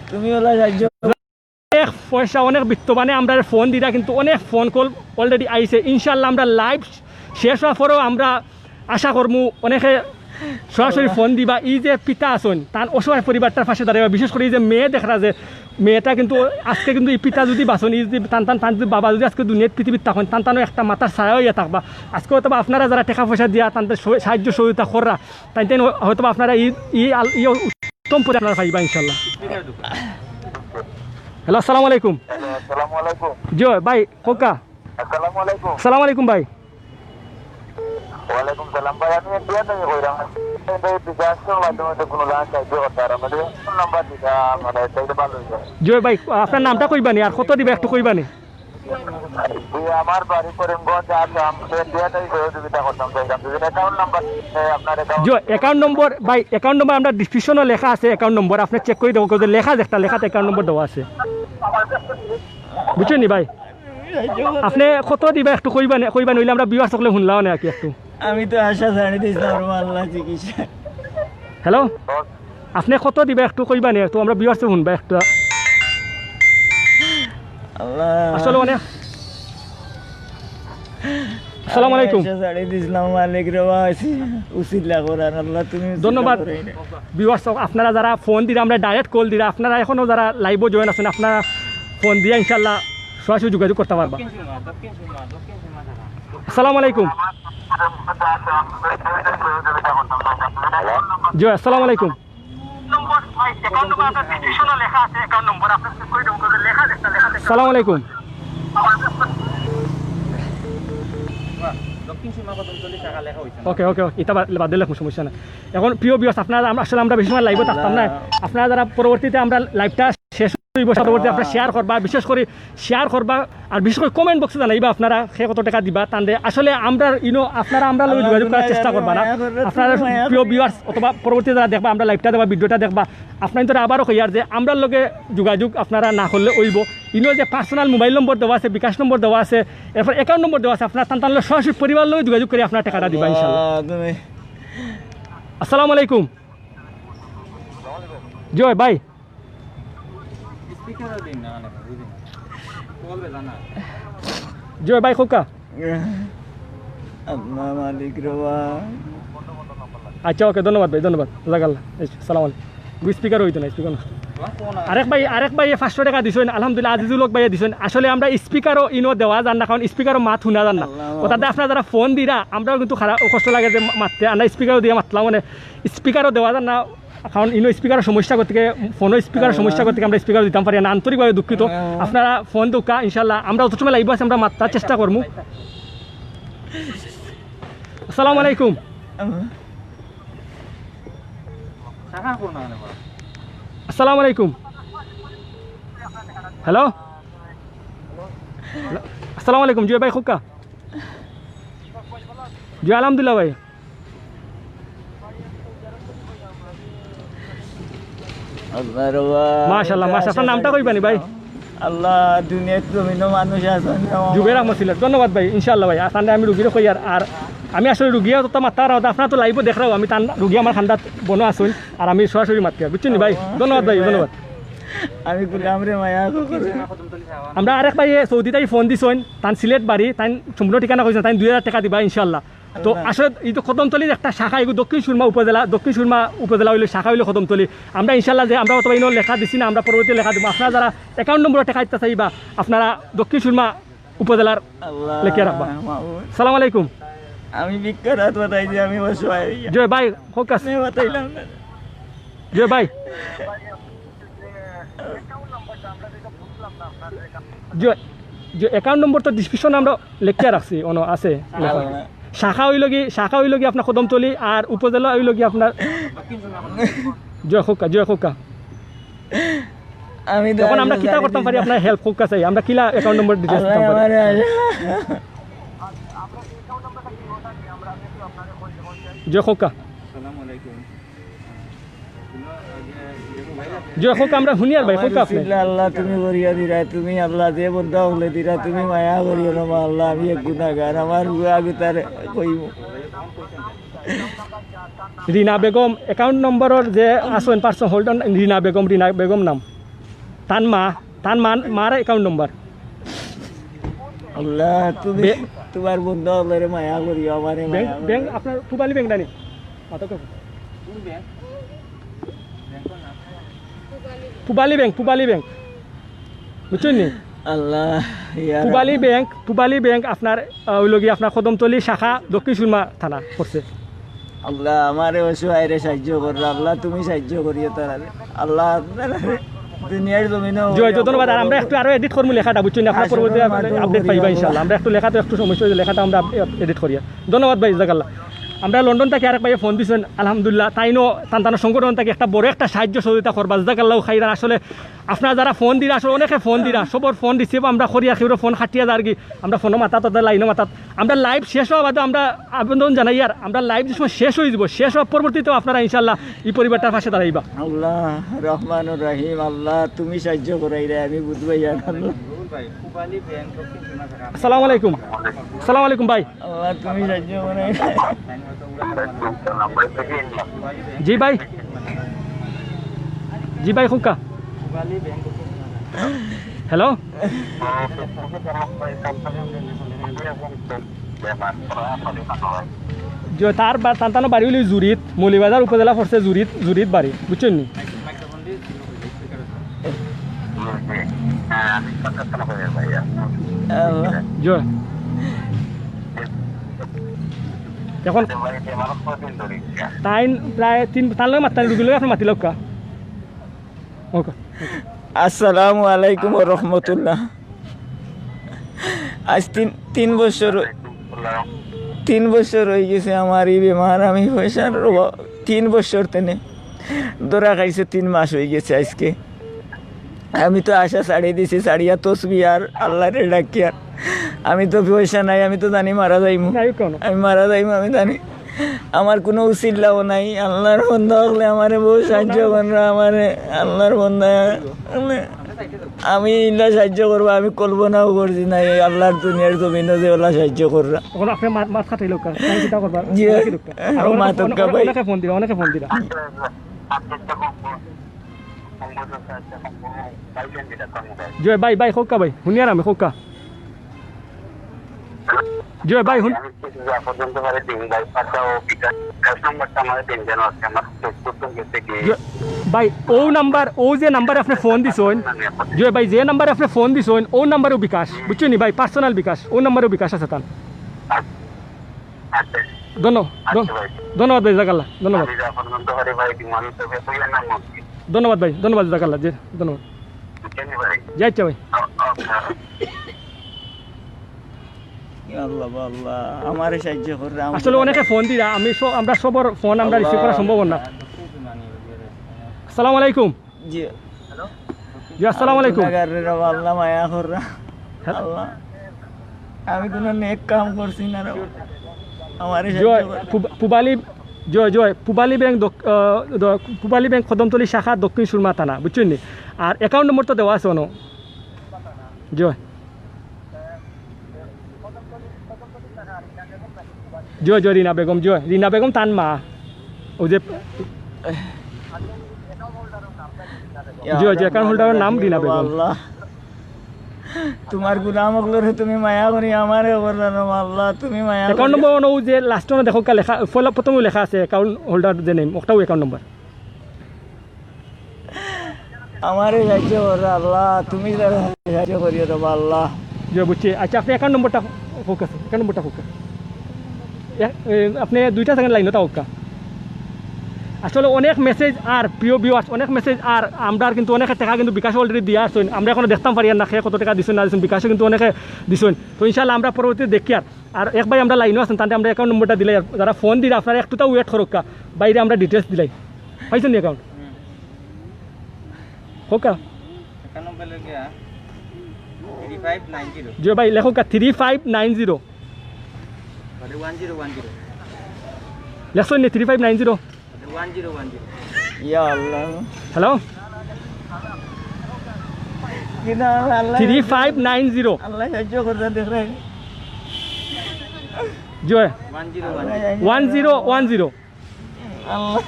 তুমি ওলা সাহায্য। অনেক পয়সা, অনেক বিত্তবানে আমরারে ফোন দিরা, কিন্তু অনেক ফোন কল already আইছে। ইনশাআল্লাহ, আমরা লাইভ শেষ হওয়ার পরেও আমরা আশা করমু অনেকে সরাসরি ফোন দিবা। এই যে পিতা আছইন, তান অসহায় পরিবারটার পাশে দাঁড়াইবা। বিশেষ করি এই যে মেয়ে দেখরা, যে মেয়েটা কিন্তু আজকে কিন্তু এই পিতা যদি বাঁচইন, এই যদি তান, তান, তান যদি বাবা যদি আজকে দুনিয়াত পৃথিবীত থাকইন, তান, তানও একটা মাথার ছায়া হইয়া থাকবা। আজকে হয়তো বা আপনারা যারা টাকা পয়সা দিয়া তানরে সহ-, সাহায্য সহযোগিতা কররা, তাইন, তাইন হয়তো বা আপনারা এই, এই আল-, এই উত্তম পরে আপনারা পাইবা ইনশাআল্লাহ। হ্যালো, আসসালামু আলাইকুম। হ্যালো, আসসালামু আলাইকুম। জি ভাই, খোকা। আসসালামু আলাইকুম। আসসালামু আলাইকুম ভাই। ওয়ালাইকুম সালাম ভাই, আমি ইন্ডিয়া থেকে কইরাম। এই বিকাশের মাধ্যমে তো কোনো জায়গায় সাহায্য করতে পারো না। কোন নাম্বার দিতা, মানে, তাইলে ভালো হইতো। জি ভাই, আপনার নামটা কইবানি আর কত দিবা একটু কইবানি? জি, আমার বাড়ি করিমগঞ্জ, আসাম। ইন্ডিয়া থেকে সহযোগিতা করতাম চাইতাম। যদি অ্যাকাউন্ট নাম্বার দিতে, আপনার অ্যাকাউন্ট জি, অ্যাকাউন্ট নম্বর ভাই, অ্যাকাউন্ট নম্বর আমরা ডেসক্রিপশনে লেখা আছে, অ্যাকাউন্ট নম্বর আপনি চেক করে দেখো, যে লেখা আছে, একটা লেখাতে অ্যাকাউন্ট নম্বর দেওয়া আছে। বুঝছইন নি ভাই? আপনে কত দিবা একটু কইবা নে, কইবা নইলে আমরা ভিউয়ার্স অকলে হুনলাও না কি একটু। আমি তো আশা ছাড়ি দিছি আমার আল্লাহ চিকিৎসা। হ্যালো, আপনে কত দিবা একটু কইবা নে, একটু আমরা ভিউয়ার্সে হুনবা একটু। আল্লাহ। আসলে মানে, আসসালামু আলাইকুম। আশা ছাড়ি দিছিলাম মালিক রে বাবা, উসিলা করার আল্লাহ তুমি উসিলা ধন্যবাদ। করাই রে। ভিউয়ার্স, আপনারা যারা ফোন দিরা, আমরা ডাইরেক্ট কল দিরা, আপনারা এখনো যারা লাইভও জয়েন আছেন, আপনারা ফোন দিয়া ইনশাআল্লাহ সরাসরি যোগাযোগ করতে পারবা। আসসালামু আলাইকুম। জি, আসসালামু আলাইকুম। সালাম আলাইকুম। ওকে, ওকে, ওকে, ইটা বাদ দিলে কোনো সমস্যা নাই। এখন প্রিয় ভিউয়ার্স, আপনারা আমরা আসলে আমরা বেশি সময় লাইভে থাকতাম না। আপনারা যারা পরবর্তীতে আমরা লাইভটা শেষ হইব, পরবর্তী আপনারা শেয়ার করবা, বিশেষ করে শেয়ার করবা, আর বিশেষ করে কমেন্ট বক্সে জানাইবা আপনারা কে কত টাকা দিবা। তানরে আসলে আমরা ইনো আপনারা আমরা লগে যোগাযোগ করার চেষ্টা করবা না। আপনারা প্রিয় ভিউয়ার্স অথবা পরবর্তী যারা দেখবা, আমরা লাইভটা দেখবা, ভিডিওটা দেখবা, আপনারা তো আবারও কইয়ার যে আমরার লগে যোগাযোগ আপনারা না করলে অইব। ইনো যে পার্সোনাল মোবাইল নম্বর দেওয়া আছে, বিকাশ নম্বর দেওয়া আছে, এরপর অ্যাকাউন্ট নম্বর দেওয়া আছে, আপনারা তান তান লগে সরাসরি পরিবার লগে যোগাযোগ করে আপনারা টাকাটা দিবা ইনশাআল্লাহ। আল্লাহ, তুমি আসসালামু আলাইকুম। জি ভাই। জি ভাই, খোকা। আল্লাহ মালিক রে ভাই। আচ্ছা, ওকে, ধন্যবাদ ভাই, ধন্যবাদ। জাজাকাল্লাহ। এই, সালাম আলাইকুম। গু স্পিকার হইতো না, স্পিকার নষ্ট। আরেক ভাই, আরেক ভাইয়ে পাঁচশো টাকা দিছইন, আলহামদুলিল্লাহ, আজিজুল হক ভাইয়ে দিছইন। আসলে আমরা স্পিকারও ইনো দেওয়া যার না, কারণ স্পিকারও মাত হুনা যার না। আল্লাহ। ওটাতে আপনারা যারা ফোন দিরা, আমরাও কিন্তু খারাপ, কষ্ট লাগে যে মা-, মাততে, আমরা স্পিকারও দিয়া মাতলাম, মানে স্পিকারও দেওয়া যার না, কারণ ইনো স্পিকারর সমস্যা করতে, ফোনও স্পিকারর সমস্যা করতে আমরা স্পিকারও দিতাম পারি না, আন্তরিকভাবে দুঃখিত। হ্যাঁ। আপনারা ফোন দেউক্কা, ইনশাআল্লাহ, আমরা যত সময় লাইভ আছে আমরা মাতার চেষ্টা করমু। আসসালামু আলাইকুম। আসসালামু আলাইকুম। হ্যালো, আসসালামু আলাইকুম। জি ভাই, খোকা। জি, আলহামদুলিল্লাহ ভাই। আল্লাহ রে ভাই, মাশাআল্লাহ, মাশাআল্লাহ। আপনার নামটা কইবানি ভাই? আল্লাহ, দুনিয়াত জমিনো মানুষ আছে না। জুবের আহমদ সিলেট, ধন্যবাদ ভাই। ইনশাআল্লাহ ভাই, আপনারে আমি রুগীরে কইয়ার, আর আমি আসলে রুগীয়ে তো মাততাম পারি না, আপনারা তো লাইভও দেখরাও, আমি তান রুগী আমার খান্দাত বনো আছইন, আর আমি সরাসরি মাতিয়ার, বুঝছইন নি ভাই? ধন্যবাদ ভাই, ধন্যবাদ। আমি গুলাম রে মায়া করে। আমরা আরেক ভাইয়ে সৌদি থাকি ফোন দিছইন, তান সিলেট বাড়ি, তাইন সম্পূর্ণ ঠিকানা কইছইন, তাইন দুই হাজার টাকা দিবা ইনশাআল্লাহ। তো আল্লাহ। আসলে এই তো কদমতলির একটা শাখা, এগু দক্ষিণ সুরমা উপজেলা, দক্ষিণ সুরমা উপজেলা অইলো, শাখা অইলো কদমতলি। আমরা ইনশাআল্লাহ যে আমরা অথবা ইনো লেখা দিছি না, আমরা পরবর্তী লেখা দিমু। আপনারা যারা অ্যাকাউন্ট নম্বরও টেকা দিতা চাইবা, আপনারা দক্ষিণ সুরমা উপজেলার আল্লাহ, লেখিয়া রাখবা। মাবুদ। সালাম আলাইকুম। আমি ভিক্ষার হাত বাতাইছি, আমি অসহায় অইয়া। জি ভাই, খোকা। আমি বাতাইলাম না। জি ভাই। জি, জি, অ্যাকাউন্ট নম্বর তো ডেসক্রিপশনে আমরা লেখিয়া রাখছি, অনো আছে লেখা। শাখা অইলো কি, শাখা অইলো কি আপনার কদমতলি, আর উপজেলা অইলো কি আপনার। জি খোকা, জি খোকা। আমি তো এখন আমরা কিতা করতাম পারি, আপনার হেল্প খোকা চাই, আমরা কিলা অ্যাকাউন্ট নম্বর ডিটেইলস দিতাম পারি। জি খোকা। জি, খোকা, আমরা হুনিয়ার ভাই, খোকা আপনি। আল্লাহ, তুমি করিয়া দিরা, তুমি আল্লাহ, যে বন্দা অকলে দিরা, তুমি মায়া করিও না, আল্লাহ, আমি এক গুনাহগার, আমার হুয়া আগে তার কইব। রিনা বেগম, অ্যাকাউন্ট নম্বরর যে আছইন, পার্সন হোল্ডার রিনা বেগম, রিনা বেগম নাম। তান মা, তান মা, মার অ্যাকাউন্ট নম্বর। আল্লাহ, তুমি বে- তোমার বন্দা অকলরে মায়া করিও, আমারে মায়া ব্যাংক, করিও। ব্যাংক আপনার পুবালি ব্যাংক নানি? মাথা তো। পুবালি ব্যাংক, পুবালি ব্যাংক। বুঝছইন নি? আল্লাহ, ইয়া পুবালি রাব্বি। ব্যাংক, পুবালি ব্যাংক আপনার, আহ, অইলো গি আপনার কদমতলি শাখা, দক্ষিণ সুরমা থানা পড়ছে। আল্লাহ, আমারে অসহায়রে সাহায্য করো, আল্লাহ, তুমি সাহায্য করিও তারারে। আল্লাহ, আপনারা দুনিয়ার জমিনে জি, জি, ধন্যবাদ। আর আমরা একটু আরো এডিট করমু লেখাটা, বুঝছইন নি? আপনার পরবর্তী আপডেট পাইবা ইনশাআল্লাহ। আমরা একটু লেখাতে একটু সমস্যা অইছে, লেখাটা আমরা এডিট করিয়া। ধন্যবাদ ভাই, জাজাকাল্লাহ। আমরা লন্ডন থাকি আরেক ভাইয়ে ফোন দিছইন, আলহামদুলিল্লাহ। তাইনও তান তান সংগঠন থাকি একটা বড় একটা সাহায্য সহযোগিতা করবা, জাজাকাল্লাহু খাইরান। আসলে আপনারা যারা ফোন দিরা, আসলে অনেকে ফোন দিরা, সবর ফোন রিসিভ আমরা করিয়া, কেউর ফোন কাটিয়া যারগি, আমরা ফোনও মাতাত, তাদের লাইনও মাতাত। আমরা লাইভ শেষ অওয়া বাদে আমরা আবেদন জানাইয়ার, আমরা লাইভ যে সময় শেষ অইযিবো, শেষ অওয়ার পরবর্তীতেও আপনারা ইনশাআল্লাহ ই পরিবারটার পাশে দাঁড়াইবা। আল্লাহ রহমানুর রহিম, আল্লাহ তুমি সাহায্য করাইরে, আমি বুঝবাই আর আল্লাহ। আসসালামু আলাইকুম। আসসালামু আলাইকুম ভাই। আল্লাহ, তুমি সাহায্য করো। জি ভাই। জি ভাই, কউক্কা। হ্যালো। জি, তার বা-, তান তানো বাড়ি অইলো জুরিত, মৌলভীবাজার উপজেলা পড়ছে জুরিত, জুরিত বাড়ি, বুঝছইন নি? জি। এখন তাইন প্রায় তিন, তান লগে মাতইন, রুগীর লগে আপনে মাতিলাউক্কা। ওকে। আসসালামু আলাইকুম ওয়া রাহমাতুল্লাহ। আজ তিন, তিন বছর, তিন বছর অইগেছে আমার ই বেমার। আমি পয়সার অভাব, তিন বছর তেনে ধরা খাইছে, তিন মাস অইগেছে আইজকে। আমি তো আশা ছাড়ি দিছি, ছাড়িয়া তসবি আর আল্লারে ডাকিয়ার। আমি তো পয়সা নাই, আমি তো জানি মারা যাইমু। যাই হোক কেন? আমি মারা যাইমু, আমি জানি। আমার কুনু উছিলাও নাই। আল্লার বন্দা অকলে আমারে বউত সাহায্য কররা, আমারে আল্লার বন্দা, মানে, আমি ইলা সাহায্য করবা, আমি কল্পনাও করছি না, এই আল্লার দুনিয়ার জমিনো যে ওলা সাহায্য কররা। এখন আপনে মাত, মাত খাটাইলাউক্কা, তাইন কিতা করবা? জি, মাত খাটাইলাউক্কা। আর অনেকে, মাত অনেকে, খাটাইলাউক্কা ভাই। অনেকে ফোন দিরা, অনেকে ফোন দিরা। জি ভাই, ভাই, কউক্কা ভাই, হুনিয়ার আমি, কউক্কা। জি ভাই, হুন। আমি কিছু যা পর্যন্ত পারি দিন ভাই, পাঠাও, বিকাশ, বিকাশ নাম্বারটা আমারে দিন যেন আজকে আমার Facebook থেকে গিয়ে। জি ভাই, অউ নাম্বার, অউ যে নাম্বারে আপনে ফোন দিছইন, জি ভাই, যে নাম্বারে আপনে ফোন দিছইন, অউ নাম্বারেউ বিকাশ, বুঝছইন নি ভাই, পার্সোনাল বিকাশ, অউ নাম্বারেউ বিকাশ আছে তান। আচ্ছা। ধন্য-, আচ্ছা ধন্য-, ভাই। ধন্যবাদ ভাই, জাজাকাল্লাহ, ধন্যবাদ। আমি যা পর্যন্ত পারি ভাই দিন, আমি তো ভাই, তুই না মন। ধন্যবাদ ভাই, ধন্যবাদ, জাজাকাল্লাহ, জি, ধন্যবাদ। বুঝছেন নি ভাই? জি, আচ্ছা ভাই। ও-, ওকে। ইয়া আল্লাহ, বা আল্লাহ, আমারে সাহায্য কররা, আমারে আসলে অনেকে ফোন দিরা, আমি স-, আমরা সবর ফোন আমরা রিসিভ করা সম্ভব না। আসসালামু আলাইকুম। জি। জি, আসসালামু আলাইকুম। গুনাগার রে বাবা, আল্লাহ মায়া কররা। হ্যাঁ। আল্লাহ, আমি কুনু নেক কাম করছি না রে বাবা। আমারে জি, সাহায্য কররা। পুব-, পুবালি, জি, জি, পুবালি ব্যাংক দক-, আহ, দ-, পুবালি ব্যাংক কদমতলী শাখা, দক্ষিণ সুরমা থানা, বুঝছইন নি? আর অ্যাকাউন্ট নম্বর তো দেওয়া আছে অনো। জি। জি, জি, রিনা বেগম, জি, রিনা বেগম তান মা। অউ যে, জি, জি, অ্যাকাউন্ট হোল্ডারর নাম রিনা বেগম। আল্লাহ, তুমার গুলাম অকলরে তুমি মায়া করি, আমারে করো না, আল্লাহ, তুমি মায়া করি। অ্যাকাউন্ট নম্বর অনো অউ যে লাস্ট অনো দেখউক্কা লেখা, পয়লা প্রথমে লেখা আছে অ্যাকাউন্ট হোল্ডার যে নেম, অটাউ অ্যাকাউন্ট নম্বর। আমারে সাহায্য করো আল্লাহ, তুমি তারে সাহায্য করিও রে আল্লাহ। জি, বুঝছি। আচ্ছা, আপনে অ্যাকাউন্ট নম্বরটা কউক্কা, অ্যাকাউন্ট নম্বরটা কউক্কা। এ, এ, আপনে দুইটা সেকেন্ড লাইনো থাকউক্কা। আসলে অনেক মেসেজ আর, প্রিয় ভিউয়ার্স, অনেক মেসেজ আর, আমরার কিন্তু অনেকে টেকা কিন্তু বিকাশো already দিয়া আছইন, আমরা অখনো দেখতাম পারিয়ার না কে কত টেকা দিছইন না দিছইন, বিকাশো কিন্তু অনেকে দিছইন। তো ইনশাআল্লাহ আমরা পরবর্তীতে দেখিয়ার। আর এক ভাই আমরার লাইনো আছইন, তানরে আমরা অ্যাকাউন্ট নম্বরটা দিলাই, আর যারা ফোন দিরা আপনারা একটুতা ওয়েট করউক্কা, ভাইরে আমরা ডিটেইলস দিলাই। পাইছইন নি অ্যাকাউন্ট? হুম। কউক্কা। অ্যাকাউন্ট নম্বর অইলো গিয়া three five nine zero। জি ভাই, লেখউক্কা three five nine zero। মানে one zero one zero। লেখছইন নি three five nine zero? মানে one zero one zero। ইয়া আল্লাহ। হ্যালো? কিনা আল্লাহ। Three five nine zero। আল্লাহ সাহায্য কররা দেখরে। জি। One zero one zero। One zero one zero। আল্লাহ,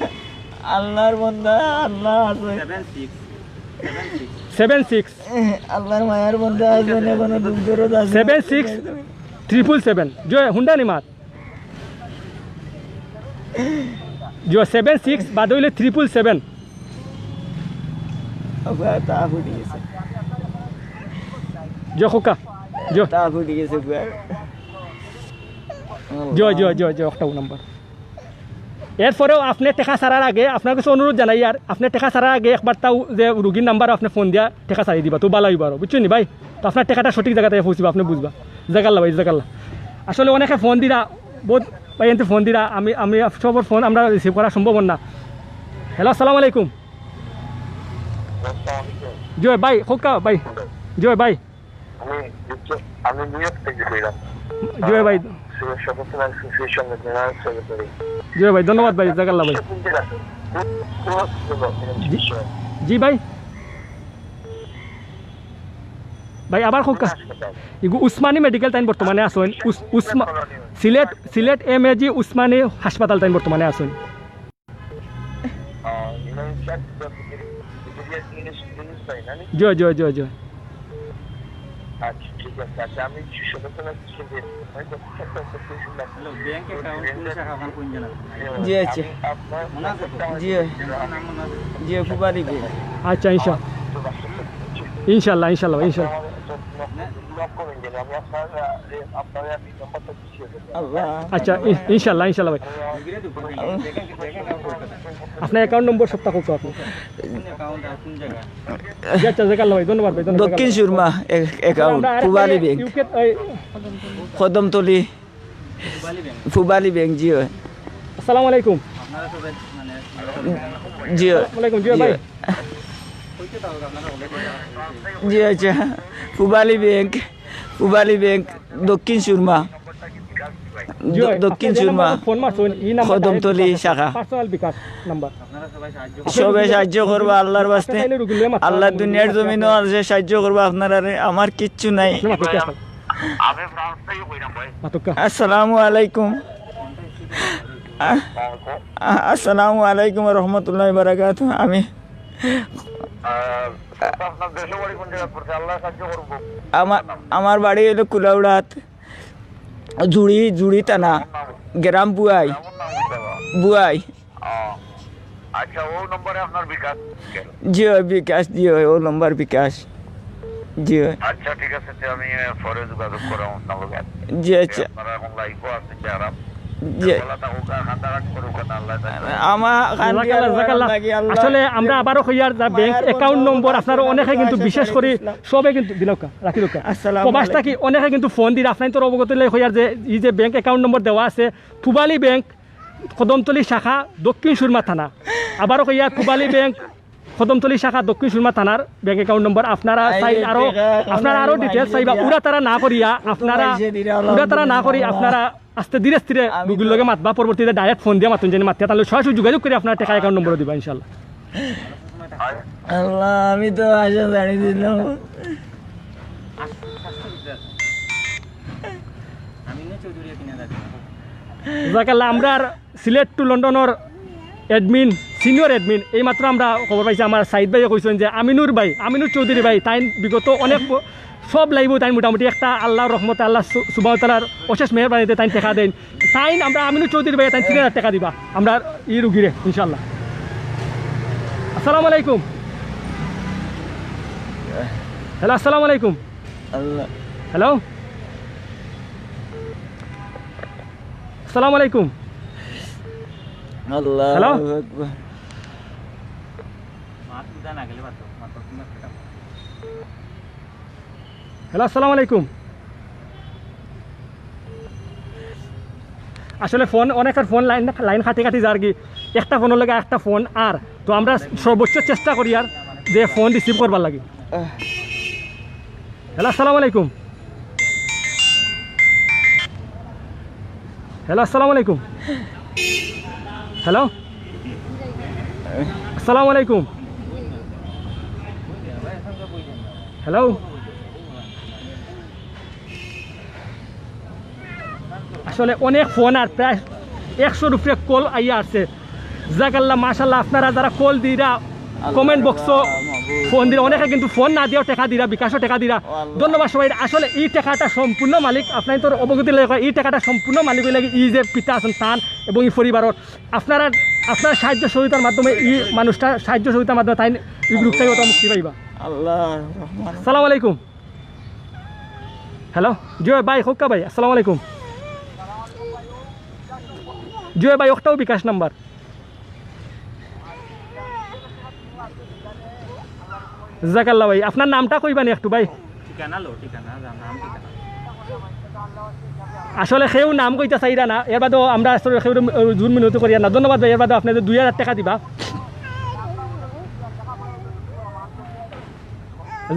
আল্লাহর বন্দা, আল্লাহ আছে। Seven six, seven six। Seven six। আল্লাহর মায়ার বন্দা আছে, না কোনো দুখ দরদ আছে। Seven six triple seven। জি, হুনরা নি মাত? জি, seven six বাদে অইলে triple seven। আবার তা ফুটি গেছে। জি, কউক্কা। জি। তা ফুটি গেছে পুরা। জি, জি, জি, জি, অটাউ নাম্বার। এরপরেও আপনে টেকা ছাড়ার আগে আপনার কাছে অনুরোধ জানাইয়ার, আপনে টেকা ছাড়ার আগে একবার তাউ যে রুগীর নাম্বারো আপনে ফোন দিয়া টেকা ছাড়ি দিবা, তো ভালা অইবো আরো, বুঝছইন নি ভাই? তো আপনার টেকাটা সঠিক জাগাত পৌঁছিবো, আপনে বুঝবা। জাজাকাল্লাহ ভাই, জাজাকাল্লাহ। আসলে অনেকে ফোন দিরা, বউত ভাইয়াইন্তে ফোন দিরা, আমি, আমি সবর ফোন আমরা রিসিভ করা সম্ভব না। হ্যালো, আসসালামু আলাইকুম। জি ভাই, কউক্কা ভাই। জি ভাই। আমি, আমি নিউ ইয়র্ক থেকে কইলাম। জি ভাই। সিলেট সদস্য অ্যাসোসিয়েশনের জেনারেল সেক্রেটারি। জি ভাই, ধন্যবাদ ভাই, জাজাকাল্লাহ ভাই। কোন জেলা? কোন, কোন জেলা? জি, জি ভাই। ভাই, আবার কউক্কা। হাসপাতাল। ইগু উসমানী মেডিকেল তাইন বর্তমানে আছইন। উস-, উসমা-, সিলেট, সিলেট এমএজি উসমানী হাসপাতাল তাইন বর্তমানে আছইন। আহ, ইগু ইনচার্জ ব্রিগেডিয়ার ইউনুস, ইউনুস ভাই, না নি? জি, জি, জি, জি। আচ্ছা, ঠিক আছে। আচ্ছা, আমি সদর থানা থেকে যে, আমি তো একটা একটা কিছু শুনলাম। হ্যালো, ব্যাংক অ্যাকাউন্ট কোন শাখা, কোন জেলা? জি, আচ্ছা। আমি আপনার মনে আছে তো? জি। নাম মনে আছে তো? জি, ফুবালি ব্যাংক। আচ্ছা, ইনশা-, ইনশাল্লাহ, ইনশাল্লাহ, ইনশাল্লাহ। আপনার, আপনার, আমি নাম্বারটা আল্লাহ। আচ্ছা, ইন-, ইনশাল্লাহ, ইনশাল্লাহ ভাই। আপনার অ্যাকাউন্ট নম্বর সবটা কউক্কা আপনি। জি, আচ্ছা, জাকাল্লাহ ভাই, ধন্যবাদ ভাই, ধন্যবাদ। দক্ষিণ সুরমা এ-, অ্যাকাউন্ট, আমরা আরেকটা ফুবালি ইয়ে, ব্যাংক। ইউকে, এই, কদমতলি, ফুবালি ব্যাংক, জি অয়। আসসালামু আলাইকুম। জি অয়। ওয়ালাইকুম, জি অয় জি ভাই। অয়। জি, আচ্ছা, ফুবালি ব্যাংক, ফুবালি ব্যাংক, দক্ষিণ সুরমা। জি, দ-, দক্ষিণ সুরমা, ফোন মারছইন, ই নাম্বার কদমতলি শাখা। পার্সোনাল বিকাশ নাম্বার। সবে সাহায্য করবা আল্লাহর ওয়াস্তে। আল্লাহ দুনিয়ার জমিনও আছে, সাহায্য করবা আপনারারে। আমার কিচ্ছু নাই। আমি ফ্রান্স থেকে কইরাম ভাই। মাতুক্কা। আসসালামু আলাইকুম। আ-, আ-, আসসালামু আলাইকুম ওয়া রাহমাতুল্লাহি ওয়া বারাকাতুহু। আমি আহ, আপনার দেশে বাড়ি কোন জায়গায় পড়ছে? আল্লাহ সাহায্য করবো। আমার, আমার বাড়ি অইলো কুলাউড়াত, জুড়ি, জুড়ি থানা, গ্রাম বুয়াই। গ্রামের নাম কি বাবা? বুয়াই। ও, আচ্ছা, ও নম্বরে আপনার বিকাশ? জি অয়, বিকাশ, জি অয়, ও নম্বর বিকাশ। জি অয়। আচ্ছা, ঠিক আছে, তে আমি, আহ, পরে যোগাযোগ করাম আপনার লগে। জি, আচ্ছা। আপনারা এখন লাইভও আছেন, যারা জি। ভালা থাকুক, আর কান্দাকাটি করুক না, আল্লাহ তাআলা। আমার কান্দি জাযাকাল্লাহ, আর জাযাকাল্লাহ। লাগি আল্লাহ। আসলে আমরা আবারও কইয়ার যে ব্যাংক অ্যাকাউন্ট নম্বর আপনারা অনেকে কিন্তু, বিশেষ করি সবে কিন্তু, দিলাউক্কা, রাখি দেউক্কা। আসসালামু প্রবাস আলাইকুম। থাকি অনেকে কিন্তু ফোন দিরা, আপনাইনতর অবগতির লাগি কইয়ার যে ই যে ব্যাংক অ্যাকাউন্ট নম্বর দেওয়া আছে, ফুবালি ব্যাংক, কদমতলি শাখা, দক্ষিণ সুরমা থানা। আবারও কইয়ার, ফুবালি ব্যাংক, কদমতলি শাখা, দক্ষিণ সুরমা থানার ব্যাংক অ্যাকাউন্ট নম্বর। আপনারা চাইলে আরো, আপনারা আরো ডিটেইলস চাইবা, উড়াতাড়া না করিয়া, আপনারা উড়াতাড়া না করি, আপনারা আস্তে ধীরে স্থিরে রুগীর লগে মাতবা, পরবর্তীতে ডাইরেক্ট ফোন দিয়া মাতুন, জানি মাতিয়া, তাইলে সরাসরি যোগাযোগ করি আপনারা টেকা অ্যাকাউন্ট নম্বর দিবা ইনশাআল্লাহ। আল্লাহ, আমি তো আশা ছাড়ি দিলাম। জাযাকাল্লাহ, আমরার সিলেট টু লন্ডনর অ্যাডমিন, সিনিয়র অ্যাডমিন, এইমাত্র আমরা খবর পাইছি, আমার সাইদ ভাইয়ে কইছইন যে আমিনুর ভাই, আমিনুর চৌধুরী ভাই, তাইন বিগত অনেক ব-, সব লাইভও তাইন মোটামুটি একটা আল্লাহর রহমতে, আল্লাহ সু-, সুবহানাহু ওয়া তাআলার অশেষ মেহেরবানিতে তাইন টেকা দেইন। তাইন আমরা আমিনুর চৌধুরী ভাই, তাইন তিন হাজার টেকা দিবা আমরার ই রুগীরে ইনশাআল্লাহ। আসসালামু আলাইকুম। হ্যালো, আসসালামু আলাইকুম। আল্লাহ। হ্যালো। আসসালামু আলাইকুম। আল্লাহু আকবার। হ্যালো, আসসালামু আলাইকুম। আসলে ফোন, অনেকের ফোন লাইন, লাইন কাটি কাটি যারগি, একটা ফোনর লগে একটা ফোন আর। তো আমরা সর্বোচ্চ চেষ্টা করিয়ার যে ফোন রিসিভ করবার লাগি। হ্যালো, আসসালামু আলাইকুম। হ্যালো, আসসালামু আলাইকুম। হ্যালো, আসসালামু আলাইকুম। হ্যালো। আসলে অনেক ফোন আর প্রায় একশোর উপরে কল আইয়া আছে। জাযাকাল্লাহ, মাশাআল্লাহ, আপনারা যারা কল দিরা, কমেন্ট বক্সো ফোন দিরা, অনেকে কিন্তু ফোন না দিয়াও টেকা দিরা, বিকাশও টেকা দিরা। ধন্যবাদ সবাই। আসলে ই টেকাটা সম্পূর্ণ মালিক, আপনাইনতর অবগতির লাগি কই, ই টেকাটা সম্পূর্ণ মালিক অইলা গি ই যে পিতা আছইন তান এবং ই পরিবারর। আপনারা, আপনার সাহায্য সহযোগিতার মাধ্যমে ই মানুষটা সাহায্য সহযোগিতার মাধ্যমে তাইন ই রোগ থাকি অতা মুক্তি পাইবা। আল্লাহ রহমান। আসসালামু আলাইকুম। হ্যালো, জি ভাই, কউক্কা ভাই, আসসালামু আলাইকুম। জি ভাই, অটাও বিকাশ নাম্বার। জাযাকাল্লাহ ভাই, আপনার নামটা কইবা নি একটু ভাই? ঠিকানা লো, ঠিকানা, নাম ঠিকানা। আসলে কেউ নাম কইতা চাইরা না, এর বাদেও আমরা আসলে কেউ জুর মিনতি করিয়ার না। ধন্যবাদ ভাই, এর বাদেও আপনে যে দুই হাজার টেকা দিবা।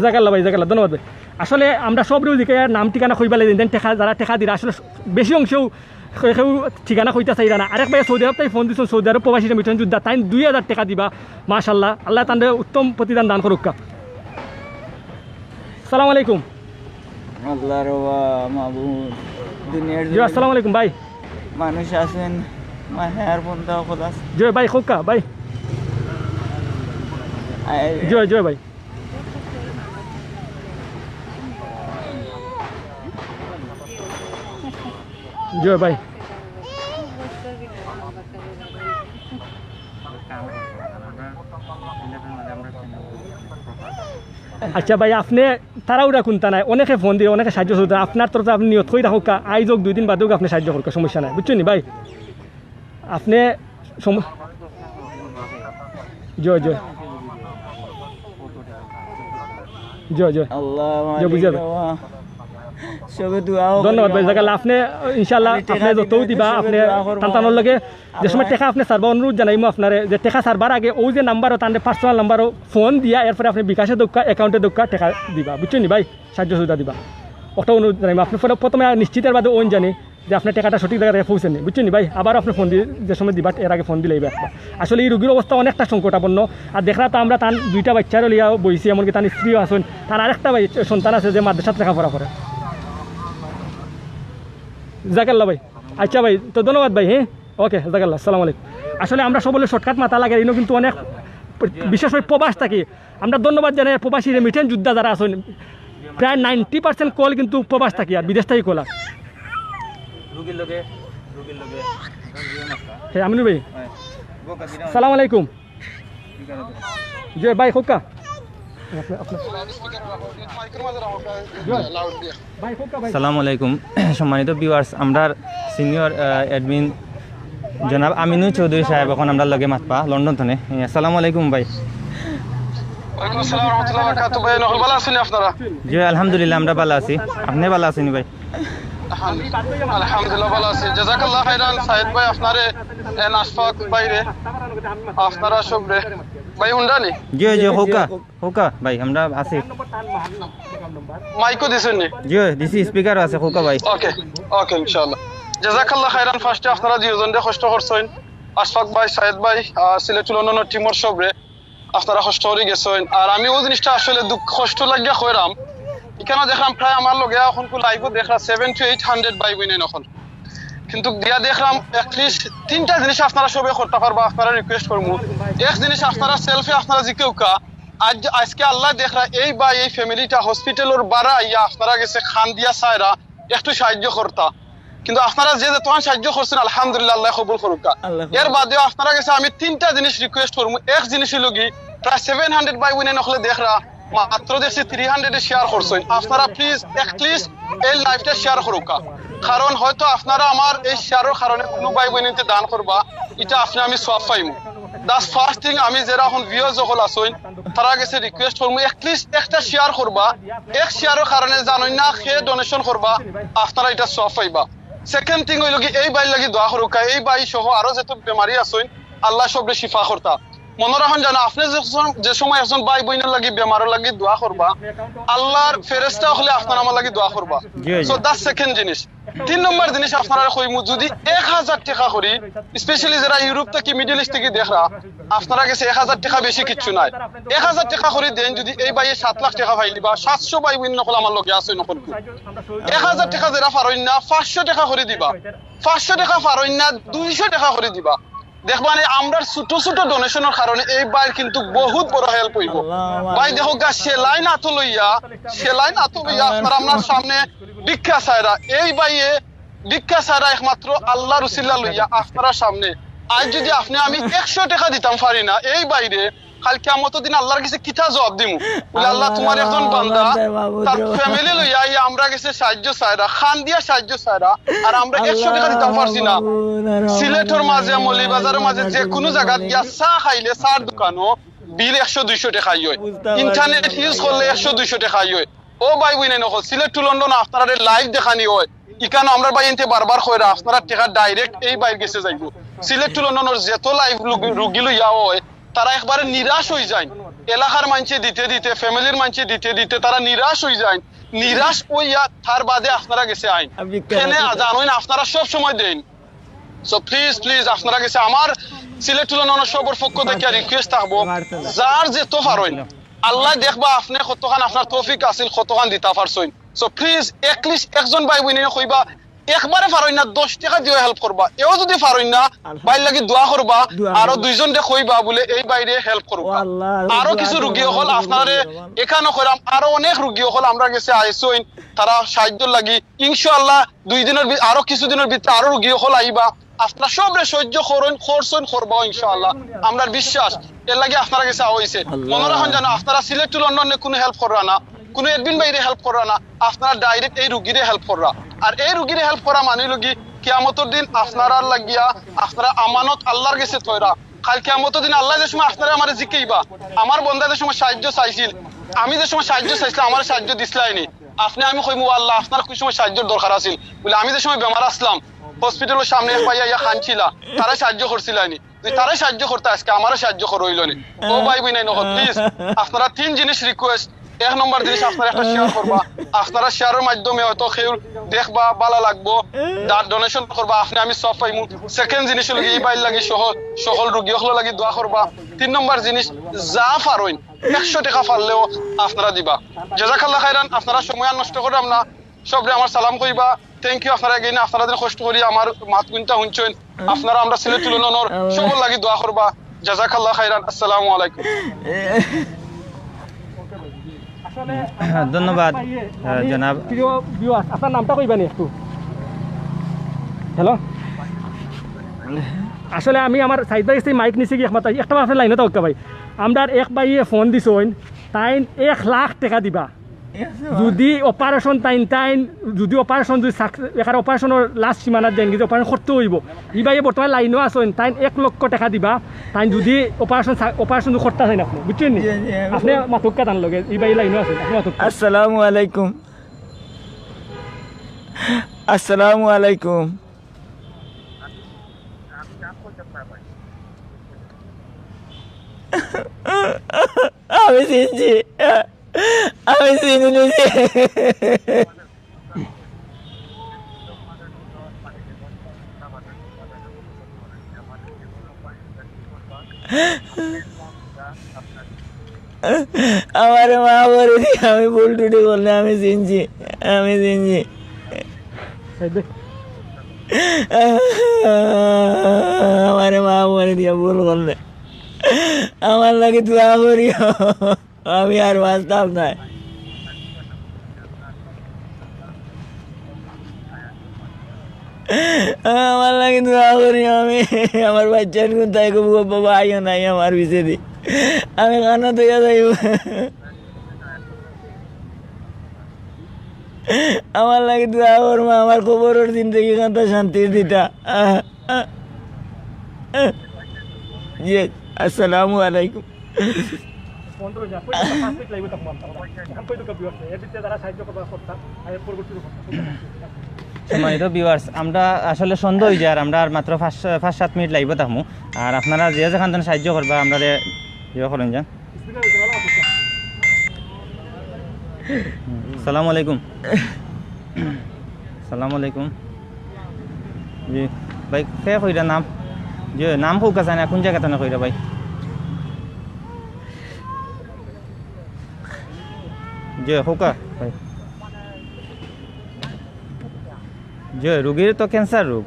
জাযাকাল্লাহ ভাই, জাযাকাল্লাহ, ধন্যবাদ ভাই। আসলে আমরা সবরেউ জিকাইয়ার নাম ঠিকানা কইবার লাগি, then টেকা, যারা টেকা দিরা, আসলে বেশি অংশউ কেউ, কেউ ঠিকানা কইতা চাইরা না। আরেক ভাইয়ে সৌদি আরব থাকি ফোন দিছইন, সৌদি আরব প্রবাসী রেমিটেন্স যোদ্ধা, তাইন দুই হাজার টেকা দিবা। মাশাআল্লাহ, আল্লাহ তানরে উত্তম প্রতিদান দান করউক্কা। আসসালামু আলাইকুম। আল্লাহ রে বা মাবুদ, দুনিয়ার জি, জমিনে আসসালামু আলাইকুম ভাই। মানুষ আছইন, মায়ার বন্দা অকল আছইন। জি ভাই, কউক্কা ভাই। আয়, জি, জি ভাই। জি ভাই। আচ্ছা ভাই, আপনে তাড়াহুড়া কুন্তা নাই, অনেকে ফোন দিয়া, অনেকে সাহায্য করতা, আপনার তরফে আপনে নিয়ত করি রাখউক্কা, আইজ অউক দুই দিন বাদে অউক আপনে সাহায্য করউক্কা, সমস্যা নাই, বুঝছইন নি ভাই? আপনে সম-, জি, জি। জি, জি। আল্লাহ জি, বুঝি মালিক গেছে। বাবা। সবে দোয়া করো ধন্যবাদ ভাই, আমার। জাকাল্লাহ, আপনে ইনশাআল্লাহ আমি আপনে টেকা যতউ দিমু, দিবা, সবে আপনে দোয়া করো টান টানোর আমার। লগে যে সময় টেকা আপনে ছাড়বা, অনুরোধ জানাইমু আপনারে যে টেকা ছাড়বার আগে অউ যে নাম্বারও, তানরে personal নাম্বারও ফোন দিয়া এরপরে আপনে বিকাশে দেউক্কা, account-এ দেউক্কা, টেকা দিবা, বুঝছইন নি ভাই? সাহায্য সুবিধা দিবা, অটা অনুরোধ জানাইমু। আপনে ফোনে প্রথমে নিশ্চিত, এর বাদে অইন জানি যে আপনার টেকাটা সঠিক জাগাত পৌঁছেনি, বুঝছইন নি ভাই? আবার আপনে ফোন দি-, যে সময় দিবা, এর আগে ফোন দিলাইবা একবার। আসলে ই রুগীর অবস্থা অনেকটা সংকটাপন্ন। আর দেখরা তো আমরা তান দুইটা বাইচ্চারে লইয়া বইছি, এমনকি তান স্ত্রীও আছইন, তান আরেকটা ভাই সন্তান আছে যে মাদ্রাসাত লেখাপড়া করে। জাকাল্লাহ ভাই। আচ্ছা ভাই, তো ধন্যবাদ ভাই, হ্যাঁ? ওকে, জাকাল্লাহ, আসসালামু আলাইকুম। আসলে আমরা সবলে shortcut মাতা লাগে, ইনো কিন্তু অনেক, বিশেষ করি প্রবাস থাকি। আমরা ধন্যবাদ জানাই প্রবাসী remittance যোদ্ধা যারা আছইন, প্রায় ninety percent call কিন্তু প্রবাস থাকি আর বিদেশ থাকি call আর। রুগীর লগে, রুগীর লগে। হ্যাঁ, আমিনুর ভাই। হ্যাঁ। আসসালামু আলাইকুম। জি ভাই, কউক্কা। আপনে, আপনে। জি। ভাই, কউক্কা ভাই। আসসালামু আলাইকুম। সম্মানিত viewers, আমরার senior, আহ, admin জনাব আমিনুর চৌধুরী সাহেব অখন আমরার লগে মাতবা লন্ডন থনে। এ, আসসালামু আলাইকুম ভাই। ওয়ালাইকুম আসসালাম ওয়া রাহমাতুল্লাহি ওয়া বারাকাতুহু। ভাই, নকল ভালা আছইন নি আপনারা? জি, আলহামদুলিল্লাহ, আমরা ভালা আছি। আপনে ভালা আছইন নি ভাই? আলহামদুলিল্লাহ, ভালা আছি। জাযাকাল্লাহু খাইরান, সাইদ ভাই, আপনারে, এন আশফাক ভাইরে, আপনারা সবরে। ভাই, হুনরা নি? জি, জি, কউক্কা। কউক্কা ভাই, আমরা আছি। মাইকও দিছইন নি? জি, দিছি, speaker আছে, কউক্কা ভাই। ওকে, ওকে, ইনশাআল্লাহ। জাযাকাল্লাহু খাইরান, first-এ আপনারা দুইজনরে কষ্ট করছইন, আশফাক ভাই, সাইদ ভাই, আর সিলেট টু লন্ডনর team-র সবরে, আপনারা কষ্ট করি গেছইন। আর আমি অউ জিনিসটা আসলে দুঃখ, কষ্ট লাগিয়া কইরাম, ইখানো দেখরাম প্রায় আমার লগে অখন কু live-ও দেখরা seven to eight hundred ভাই বইন অখন। কিন্তু দিয়া দেখরাম at least তিনটা জিনিস আপনারা সবে করতা পারবা, আপনারা request করমু। এক জিনিস আপনারা self-এ আপনারা জিকেউক্কা, আইজ, আইজকে আল্লায় দেখরা এই ভাই, এই family-টা hospital-র বারা আইয়া আপনারা গেছে কান্দিয়া চাইরা একটু সাহায্য করতা। কিন্তু আপনারা যে যতখান সাহায্য করছইন, আলহামদুলিল্লাহ, আল্লায় কবুল করউক্কা। আল্লাহ কবুল। এর বাদেও আপনারা গেছে আমি তিনটা জিনিস request করমু। এক জিনিস অইলো গি, প্রায় seven hundred ভাই বইন অকলে দেখরা, মাত্র দেখছি three hundred-এ share করছইন। আপনারা please, at least এই live-টা share করউক্কা। কারণ হয়তো আপনারা আমার এই share-র কারণে কুনু ভাই বইনে দান করবা, ইটা আপনে আমি সওয়াব পাইমু। That's first thing, আমি যেরা অখন viewers অকল আছইন, তারার গেছে request করমু, at least একটা share করবা। এক share-র কারণে জানইন না কে donation করবা, আপনারা ইটা সওয়াব পাইবা। Second thing অইলো গি, এই ভাইর লাগি দোয়া করউক্কা, এই ভাই সহ আরো যত বেমারি আছইন, আল্লায় সবরে শিফা করতা। মনো রাখইন যেন, আপনে যে সম-, যে সময় একজন ভাই বইনর লাগি, বেমারর লাগি দোয়া করবা, আল্লাহর ফেরেশতা অকলে আপনার আমার লাগি দোয়া করবা। জি, জি। So, that's second জিনিস। তিন নম্বর জিনিস আপনারারে কইমু, যুদি এক হাজার টেকা করি, specially যেরা Europe থাকি, Middle East থাকি দেখরা, আপনারার গেছে এক হাজার টেকা বেশি কিচ্ছু নায়। এক হাজার টেকা করি দেইন, যুদি এই ভাইয়ে সাত লাখ টেকা পাইলিবা, সাতশো ভাই বইন অকল আমার লগে আছইন অখন। এক হাজার টেকা যেরা পারইন না, পাঁচশো টেকা করি দিবা। পাঁচশো টেকা পারইন না, দুইশো টেকা করি দিবা। দেখবা নি, আমরার ছোট ছোট donation-র কারণে এই ভাইর কিন্তু বহুত বড় help অইবো। আল্লাহ, ভাই, দেখউক্কা, সেলাইন আতো লইয়া, সেলাইন আতো লইয়া আল্লাহ। আপনারা আমরার সামনে ভিক্ষা চাইরা, এই ভাইয়ে ভিক্ষা চাইরা একমাত্র আল্লাহর উসিলা লইয়া আপনারার সামনে। আইজ যুদি আপনে আমি একশো টেকা দিতাম পারি না এই ভাইরে, কাইল কিয়ামতর দিন আল্লাহর গেছে কিতা জবাব দিমু? বলে, "আল্লাহ, আল্লাহ, তুমার একজন বান্দা, তার family লইয়া আইয়া আমরার গেছে সাহায্য চাইরা, কান্দিয়া সাহায্য চাইরা, আর আমরা একশো টেকা দিতাম পারছি না।" সিলেটর মাঝে, মৌলভীবাজারর মাঝে যে কুনু জাগাত গিয়া চা খাইলে চার দোকানো bill একশো দুইশো টেকাই অয়, internet use করলে একশো দুইশো টেকাই অয়। ও ভাই বইন অকল, সিলেট to লন্ডন আপনারারে live দেখানি অয়, ইখানো আমরার ভাইয়াইন্তে বারবার কইরা, আপনারার টেকা direct এই ভাইর গেছে যাইবো। সিলেট to লন্ডনর যত live রুগী, রুগী লইয়া অয়, তারা একবারে নিরাশ অইযাইন। এলাকার মানষে দিতে দিতে, family-র মানষে দিতে দিতে তারা নিরাশ অইযাইন। নিরাশ অইয়া তার বাদে আপনারার গেছে আইন। আমি কেন কেনে জানইন, আপনারা সব সময় দেইন। So please, please, আপনারার গেছে আমার সিলেট to লন্ডনর সবর পক্ষ থাকি request থাকবো, যার যেত পারইন, আল্লায় দেখবা আপনে কতখান আপনার তৌফিক আছিল, কতখান দিতা পারছইন। So please, at least একজন ভাই বইনে কইবা, একবারে পারইন না, দশ টেকা দিও help করবা। এও যদি পারইন না, আলহামদুলিল্লাহ। ভাইর লাগি দোয়া করবা, দোয়া আরো করবা। দুইজনরে কইবা বুলে এই ভাইরে help করবা। ও আল্লাহ, আরো দোয়া কিছু করবা, রুগী অকল দোয়া আপনারে করবা। এখানো কইরাম, আরো অনেক রুগী অকল আমরার গেছে আইছইন, তারা সাহায্যর লাগি। ইনশাআল্লাহ, দুই দিনর ভি-, আরো কিছু দিনর ভিতরে আরো রুগী অকল আইবা। আপনারা সবরে সাহায্য করইন, করছইন, করবাও ইনশাআল্লাহ। আমরার বিশ্বাস, এর লাগি আপনারার গেছে আওয়া অইছে। আল্লাহ। মনো রাখইন যেন আপনারা সিলেট to লন্ডনে কুনু help কররা না, কুনু admin ভাইরে help কররা না, আপনারা direct এই রুগীরে help কররা। আর এই রুগীরে help করা মানে অইলো গি, কিয়ামতর দিন আপনারার লাগিয়া আপনারা আমানত আল্লাহর গেছে থইরা। কাইল কিয়ামতর দিন আল্লায় যে সময় আপনারে আমারে জিকাইবা, আমার বন্দায় যে সময় সাহায্য চাইছিল, আমি যে সময় সাহায্য চাইছিলাম, আমারে সাহায্য দিছলায় নি? আপনে আমি কইমু, "ও আল্লাহ, আপনার কুন সময় সাহায্যর দরকার আছিল?" বুলে, "আমি যে সময় বেমার আছলাম, hospitalর সামনে এক ভাইয়ে আইয়া কানছিলা, তারায় সাহায্য করছিলায় নি? যদি তারায় সাহায্য করতা, আজকে আমারে সাহায্য করো অইলো নি।" ও ভাই বইনাইন অকল, please, আপনারা তিন জিনিস request। এক নম্বর জিনিস, আপনারা একটা share করবা, আপনারা shareর মাধ্যমে হয়তো কেউ দেখবা, ভালা লাগবো, ডা-, donation করবা, আপনে আমি সওয়াব পাইমু। Second জিনিস অইলো গি, এই ভাইর লাগি সহ সকল রুগী অকলর লাগি দোয়া করবা। তিন নম্বর জিনিস, যা পারইন, একশো টেকা পারলেও আপনারা দিবা। জাযাকাল্লাহ খাইরান, আপনারা সময় আর নষ্ট কররাম না, সবরে আমার সালাম কইবা। Thank you, আপনারা again, আপনারা যেন কষ্ট করি আমার মাত গুনতা হুনছইন। আপনারা আমরা সিলেট to লন্ডনর সবর লাগি দোয়া করবা। জাযাকাল্লাহ খাইরান, আসসালামু আলাইকুম। ধন্যবাদ, আহ, জনাব। প্রিয় viewers, আপনার নামটা কইবা নি একটু? Hello, আসলে আমি আমার সাইদ ভাইর গেছ থাকি mic নিছি গি, একমাত্র একটা বার আপনে লাইনো থাকউক্কা ভাই। আমরার এক ভাইয়ে ফোন দিছইন, তাইন এক লাখ টেকা দিবা। যদি operation তাইন, তাইন যদি operation যদি success, এখানে operationর last সীমানাত যাইন, কিন্তু operation করতে অইবো। ই ভাইয়ে বর্তমানে লাইনো আছইন, তাইন এক লক্ষ টেকা দিবা। তাইন যদি operation সা-, operation যদি করতা চাইন আপনে, বুঝছইন নি? জি, জি, আমি আপনে মাতউক্কা তান লগে, ই ভাই লাইনো আছইন, আপনে মাতউক্কা। আসসালামু আলাইকুম। আসসালামু আলাইকুম। আমি চিনছি, আমি চিনি নিজে। আমারে মাফ করি দিয়া, আমি ভুল ত্রুটি করলে আমি চিনছি, আমি চিনছি। আমারে মাফ করি দিয়া, ভুল করলে আমার লাগি দোয়া করিও। আমি আর বাঁচতাম নায়। আমার লাগি দোয়া করি আমি। আমার বাচ্চার কোথায় গো বাবা, আইও নাই আমার পিছেদি। আমি কান্না তৈয়া যাইব। আমার লাগি দোয়া করবা, আমার কবরর জিন্দেগি কান্তা শান্তির দিতা। জি, আসসালামু আলাইকুম। সম্মানিত viewers, আমরা আসলে সন্দেহ অই যার, আমরা আর মাত্র পাঁচ, পাঁচ সাত মিনিট live-ও থাকমু। আর আপনারা যে যেখান থাকি সাহায্য করবা, আমরারে ইয়ে করইন যান। সালামু আলাইকুম। সালামু আলাইকুম। জি ভাই, কে কইরা নাম? জি, নাম কউক্কা চাই না, কুন জাগা থাকি কইরা ভাই? জি, কউক্কা ভাই। জি, রুগীর তো cancer রোগ।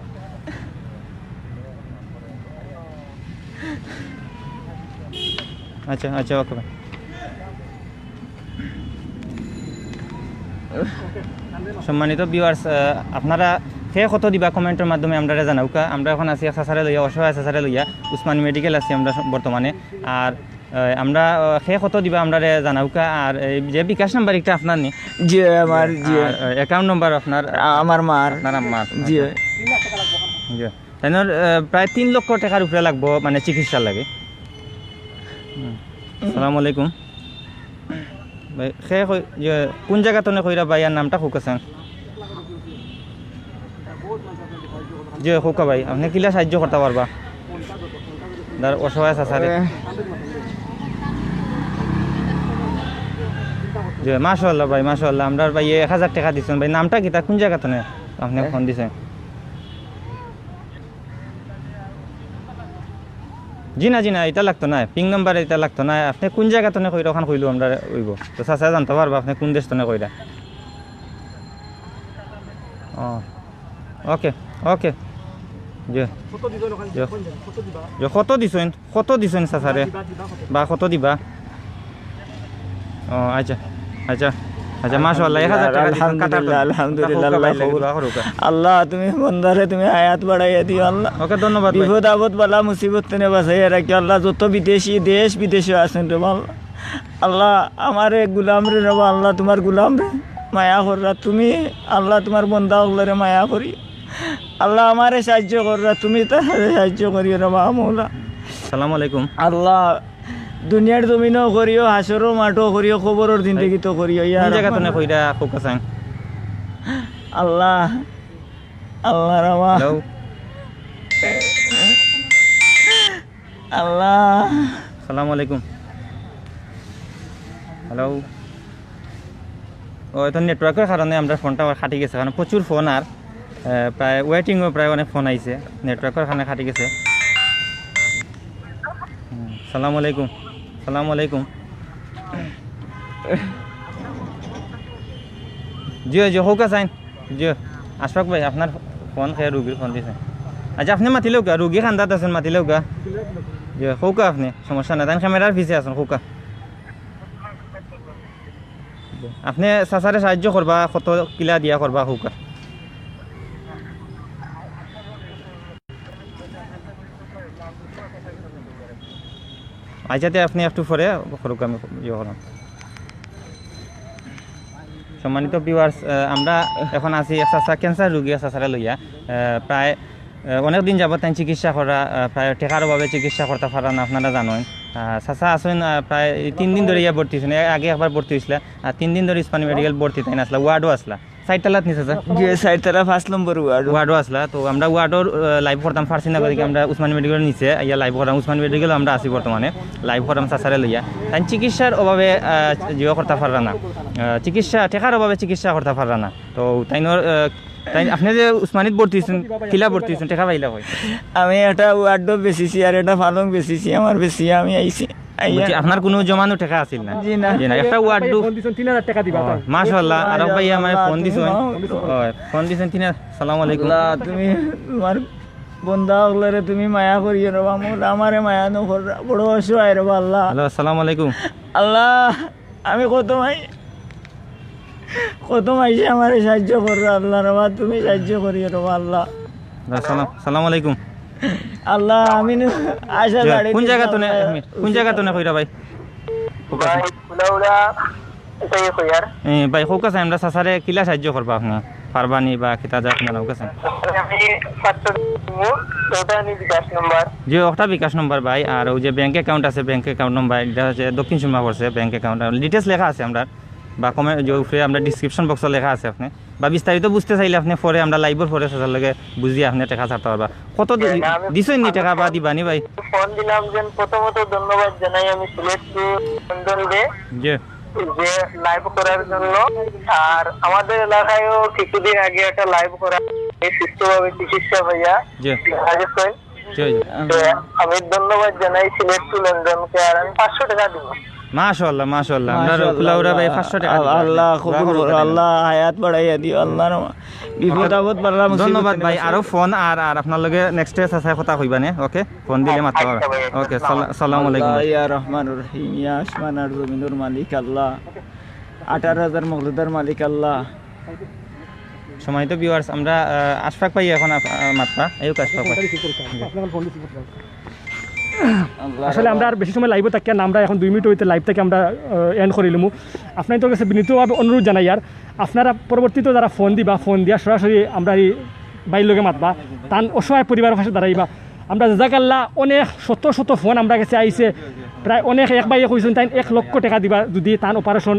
আচ্ছা, আচ্ছা, OK ভাই। সম্মানিত viewers, আহ, আপনারা কে কত দিবা comment-র মাধ্যমে আমরারে জানাউক্কা। আমরা এখন আছি এক চাচারে লইয়া, অসহায় চাচারে লইয়া, উসমানী মেডিকেল আছি আমরা স-, বর্তমানে। আর, আহ, আমরা, আহ, কে কত দিবা আমরারে জানাউক্কা। আর এই যে বিকাশ নাম্বার একটা আপনার নি? জি, আমার, জি। আর, আহ, account number আপনার? আ-, আমার মার। আপনার আম্মার। জি। আচ্ছা। জি। তাইনর, আহ, প্রায় তিন লক্ষ টেকার উপরে লাগবো, মানে, চিকিৎসার লাগি। হুম। আসসালামু আলাইকুম। ভাই, কে কই-, ইয়ে, কুন জাগা তনে কইরা ভাই, আর নামটা কউক্কা চাইন? জি, কউক্কা ভাই, আপনে কিলা সাহায্য করতা পারবা? দার অসহায় চাচারে। এ। জি, মাশাআল্লাহ ভাই, মাশাআল্লাহ। আমরার ভাইয়ে এক হাজার টেকা দিছইন। ভাই, নামটা কিতা? কুন জাগা তনে আপনে এ? ফোন দিছইন? জি না, জি না, ইটা লাগতো নায়, পিং নাম্বার ইটা লাগতো নায়। আপনে কুন জাগা তনে কইরা অখান কইলো আমরা অইবো। তো চাচা জানতা পারবা আপনে কুন দেশ তনে কইরা। ও, ওকে, ওকে। জি। জি। জি, কত দিছইন, কত দিছইন চাচারে? বা কত দিবা? ও, আচ্ছা, আচ্ছা, আচ্ছা, মাশাআল্লাহ, এক হাজার টেকা দিছইন, কাতার আলহামদুলিল্লাহ, আলহামদুলিল্লাহ, আল্লাহ কবুল। দোয়া করুক। আল্লাহ, তুমি বন্দারে তুমি হায়াত বাড়াইয়া দিও, আল্লাহ। ওকে, ধন্যবাদ ভাই। বিপদ আপদ বালা মুসিবত তনে বাঁচাইয়া রাখিও, আল্লাহ। যত বিদেশি, দেশ বিদেশে আছইন রে আল্লাহ, আল্লাহ, আমারে গুলাম রে, রে আল্লাহ, তুমার গুলাম রে, মায়া কররা তুমি, আল্লাহ, তুমার বন্দা অকলরে মায়া করি। আল্লাহ, আমারে সাহায্য কররা তুমি, তারারে সাহায্য করিও রে মা মৌলা। আসসালামু আলাইকুম। আল্লাহ, দুনিয়ার জমিনও করিও, হাশরর মাঠও করিও, কবরর জিন্দেগিত করিও, ইয়া কোন জাগা রহমান। তনে কইরা কউক্কা চাইন? আল্লাহ, আল্লাহ রে মা। হ্যালো। আল্লাহ। আসসালামু আলাইকুম। হ্যালো। ও, এটা নেটওয়ার্কের কারণে আমরার ফোনটা আবার কাটি গেছে, কারণ প্রচুর ফোন আর, আহ, প্রায় ওয়েটিংও প্রায় অনেক ফোন আইছে, নেটওয়ার্কের কারণে কাটি গেছে। হুম, সালাম আলাইকুম। সালাম আলাইকুম। জি, জি, কউক্কা চাইন। জি, আশফাক ভাই, আপনার ফোন কে রুগীর ফোন দিছে। আচ্ছা, আপনে মাতিলেউক্কা, রুগী কান্দাত আছইন, মাতিলেউক্কা। জি, কউক্কা আপনে, সমস্যা নাই, তাইন ক্যামেরার পিছে আছইন, কউক্কা। জি, আপনে চাচারে সাহায্য করবা, কত কিলা দিয়া করবা, কউক্কা। আচ্ছা, তে আপনে একটু পরে করুক, আমি ইয়ে করলাম। সম্মানিত ভিউয়ার্স, আহ, আমরা এখন আছি এক চাচা, ক্যান্সার রোগী এক চাচারে লইয়া। আহ, প্রায়, আহ, অনেক দিন যাবত তাইন চিকিৎসা কররা, আহ, প্রায় টেকার অভাবে চিকিৎসা করতা পাররা না, আপনারা জানইন। আহ, চাচা আছইন, আহ, প্রায় এই তিন দিন ধরি ইয়া ভর্তি অইছইন, এর আগে একবার ভর্তি অইছলা, আর তিন দিন ধরি উসমানী মেডিকেল ভর্তি তাইন আছলা, ওয়ার্ডও আছলা। চাইরতলাত নি চাচা? জি, চাইরতলা পাঁচ নম্বর ওয়ার্ড। ওয়ার্ডও আছলা, তো আমরা ওয়ার্ডর, আহ, live করতাম পারছি না, গতিকে আমরা উসমানী মেডিকেলর নিচে আইয়া live করতাম। উসমানী মেডিকেলও আমরা আছি বর্তমানে, live করতাম চাচারে লইয়া। তাইন চিকিৎসার অভাবে, আহ, ইয়ে করতা পাররা না, আহ, চিকিৎসা, টেকার অভাবে চিকিৎসা করতা পাররা না। তো তাইনর, আহ, তাইন, আপনে যে উসমানীত ভর্তি অইছইন, কিলা ভর্তি অইছইন, টেকা পাইলা কই? আমি একটা ওয়ার্ডও বেচিছি আর একটা পালং বেচিছি, আমার বেচিয়া আমি আইছি। আইয়া। বুঝছি, আপনার কুনু জমানো টেকা আছিল না? জি না। জি না, একটা ওয়ার্ড। ফোন দিছইন, তিন হাজার টেকা দিবা, ও, তাই? মাশাআল্লাহ, আরব ভাই আমারে আল্লাহ, ফোন দিছইন। তুমি ও, ফোন দিছইন তিন হাজার। সালাম আলাইকুম। আল্লাহ, তুমি তুমার বন্দা অকলরে তুমি মায়া করিও রে বা, মৌলা, আমারে মায়া নকর, বড় অসহায় রে বা আল্লাহ। হ্যালো, আসসালামু আলাইকুম। আল্লাহ, আমি কত মাই-, কত মাইনষে আমারে সাহায্য কররা, আল্লাহ রে বা, তুমি সাহায্য করিও রে বা আল্লাহ। সালাম, সালাম আলাইকুম। আল্লাহ, আমি নু-, আশা জি, ছাড়ি কোন দিছি জাগা তনে, আল্লাহ। এক মিনিট, কোন জাগা তনে কইরা ভাই? ভাই, ফুলাউড়া, এটাই কইয়ার। এ, ভাই, কউক্কা চাইন, আমরা চাচারে কিলা সাহায্য করবা আপনে? পারবা নি বা কিতা যায় আপনারা, কউক্কা চাইন? আমি পাঁচশো টাকা দিমু, তো ওটা আমি বিকাশ নম্বর। জি, ওটা বিকাশ নম্বর ভাই, আর অউ যে ব্যাংক অ্যাকাউন্ট আছে, ব্যাংক অ্যাকাউন্ট নম্বর, ইটা অইছে দক্ষিণ সুরমা পড়ছে, ব্যাংক অ্যাকাউন্ট, details লেখা আছে আমরার, বা comment যে উপরে আমরার description box-ও লেখা আছে, আপনে বা বিস্তারিত বুঝতে চাইলে আপনে পরে আমরা live-অর পরে চাচার লগে বুঝিয়া আপনে টেকা ছাড়তা পারবা। কত দি-, হ্যাঁ, আমি দিছইন নি টেকা বা দিবা নি ভাই? ফোন দিলাম যে প্রথমত ধন্যবাদ জানাই আমি সিলেট টু লন্ডন রে। জি। যে live করার জন্য। আর আমাদের এলাকায়ও কিছুদিন আগে একটা live করা, এই সুস্থভাবে চিকিৎসা হইয়া জি। মারা গেছেন। জি, জি। তো আমি ধন্যবাদ জানাই সিলেট টু লন্ডনকে, আর আমি পাঁচশো টাকা দিব। মাশাআল্লাহ, মাশাআল্লাহ। আমরা মাশাআল্লাহ, ফুলাউড়া ভাই আল্লাহ, পাঁচশো টাকা আল্লাহ, দিবা। আল্লাহ কবুল করো, আল্লাহ হায়াত বাড়াইয়া দিও, আল্লাহ রহমত। বিপদ আপদ বালা মুসিবত ধন্যবাদ ভাই। আরো ফোন আর, আর আপনার লগে next-এ চাচায় কথা কইবা নে, ওকে? ফোন দিলে মাততে পারবা। আচ্ছা ভাই, ওকে, আসসালামু সালা-, সালামু আলাইকুম আল্লাহ, ভাই। ইয়া রহমানুর রহিম, ইয়া আসমানার জমিনর মালিক আল্লাহ, আঠারো হাজার মখলুকাতর মালিক আল্লাহ। সম্মানিত viewers, আমরা, আহ, আশফাক ভাই এখন আপ-, আহ, মাতবা। এই হোক আশফাক ভাই। আল্লাহ আসলে আমরা আর বেশি সময় live-ও থাকিয়ার না, আমরা এখন দুই মিনিট অইতে live থাকি আমরা, আহ, end করিলিমু। আপনাইনতর কাছে বিনীতভাবে অনুরোধ জানাইয়ার, আপনারা পরবর্তীত যারা ফোন দিবা, ফোন দিয়া সরাসরি আমরার ই ভাইর লগে মাতবা, তান অসহায় পরিবারর পাশে দাঁড়াইবা। আমরা জাজাকাল্লাহ, অনেক শত শত ফোন আমরার গেছে আইছে, প্রায় অনেক, এক ভাইয়ে কইছইন তাইন এক লক্ষ টেকা দিবা যুদি তান operation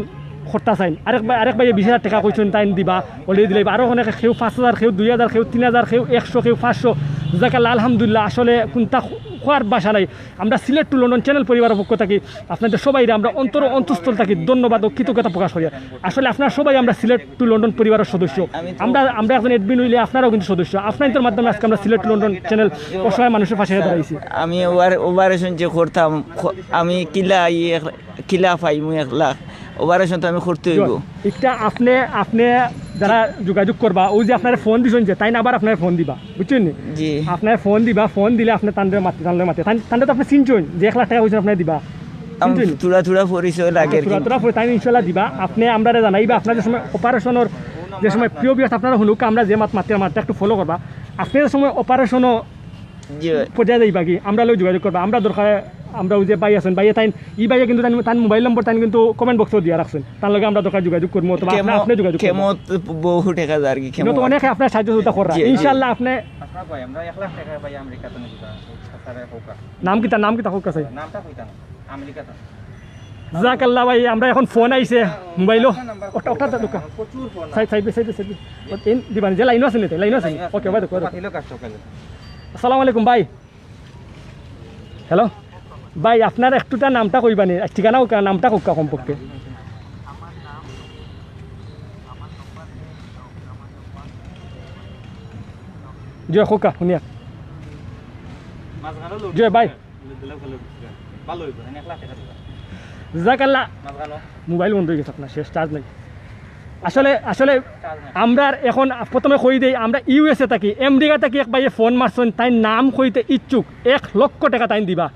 করতা চাইন, আরেক ভাই, আরেক ভাইয়ে বিশ হাজার টেকা কইছইন তাইন দিবা, already দিলাইবা, আরো অনেকে কেউ পাঁচ হাজার, কেউ দুই হাজার, কেউ তিন হাজার, কেউ একশো, কেউ পাঁচশো। জাজাকাল্লাহ, আলহামদুলিল্লাহ, আসলে কুনতা কওয়ার ভাষা নাই। আমরা সিলেট টু লন্ডন channel পরিবারর পক্ষ থাকি আপনাইনতর সবাইরে আমরা অন্তর অন্তঃস্থল থাকি ধন্যবাদ ও কৃতজ্ঞতা প্রকাশ করি। আসলে আপনারা সবাই আমরা সিলেট টু লন্ডন পরিবারর সদস্য। আমরা, আমরা একজন admin অইলে আপনারাও কিন্তু সদস্য। আপনাইনতর মাধ্যমে আজকে আমরা সিলেট টু লন্ডন channel অসহায় মানুষর পাশে দাঁড়াইছি। আমি ওভার-, operation যে করতাম, খ-, আমি কিলা ই এক-, কিলা পাইমু এক লাখ? Operation তো আমি করতে অইবো। ইটা আপনে, আপনে যারা যোগাযোগ করবা, অউ যে আপনারে ফোন দিছইন যে, তাইন আবার আপনারে ফোন দিবা, বুঝছইন নি? জি। আপনারে ফোন দিবা, ফোন দিলে আপনে তানরে মাতি, তানরে মাতি। তান, তানরে তো আপনে চিনছইন যে এক লাখ টেকা কইছইন আপনে দিবা। আমি চিনছইন নি? থুড়া থুড়া পরিচয় লাগে আর কি। থুড়া থুড়া পরি-, তাইন ইনশাআল্লাহ দিবা। আপনে আমরারে জানাইবা, আপনার যে সময় অপারেশনর, যে সময় প্রিয় ভিউয়ার্স আপনারা হুনুক, আমরা যে মাত মাতি, মাতটা একটু ফলো করবা। আপনে যে সময় অপারেশনও জি ভাই। পর্যায়ে যাইবা কি, আমরার লগে যোগাযোগ করবা। আমরা দরকারে, আমরা অউ যে ভাই আছইন, ভাইয়ে তাইন, ই ভাইয়ে কিন্তু তাইন, তান মোবাইল নম্বর তাইন কিন্তু কমেন্ট বক্সও দিয়া রাখছইন। তান লগে আমরা দরকার যোগাযোগ করমু, অথবা আপনে, কেমো-, আপনে যোগাযোগ করবা। কেমো তো বহু টেকা যার কি, কিন্তু কেমো তো অনেকে আপনার সাহায্য সহযোগিতা কররা। জি, জি। ইনশাআল্লাহ আপনে আপনার ভাই, আমরা এক লাখ টেকা ভাই আমেরিকাত নিবা। নাম কিতা, নাম কিতা কউক্কা চাই? নামটা কইতা না, আমেরিকাত। জাযাকাল্লাহ ভাই, আমরা এখন ফোন আইছে মোবাইলো। ওটা, ওটা তো দোকান। প্রচুর phone. Side, side, side, side. ওই দিবা নি, যে লাইনো আছে নি, লাইনো আছে নি। ওকে, ভাই, দেখো, ভাই, দেখো। পাতিলো কাজ সকালে। আসসালামু আলাইকুম ভাই। হ্যালো ভাই, আপনার একটুটা নামটা কইবা নি, ঠিকানা কউক্কা, নামটা কউক্কা কমপক্ষে। জি, কউক্কা, হুনিয়া। জি ভাই। জাযাকাল্লাহ। মোবাইল বন্ধ অই গেছে আপনার, শেষ, চার্জ নাই। আসলে, আসলে আমরার এখন প্রথমে কই দেই, আমরা ইউএসএ থাকি, আমেরিকা থাকি এক ভাইয়ে ফোন মারছইন, তাইন নাম কইতে ইচ্ছুক, এক লক্ষ টেকা তাইন দিবা।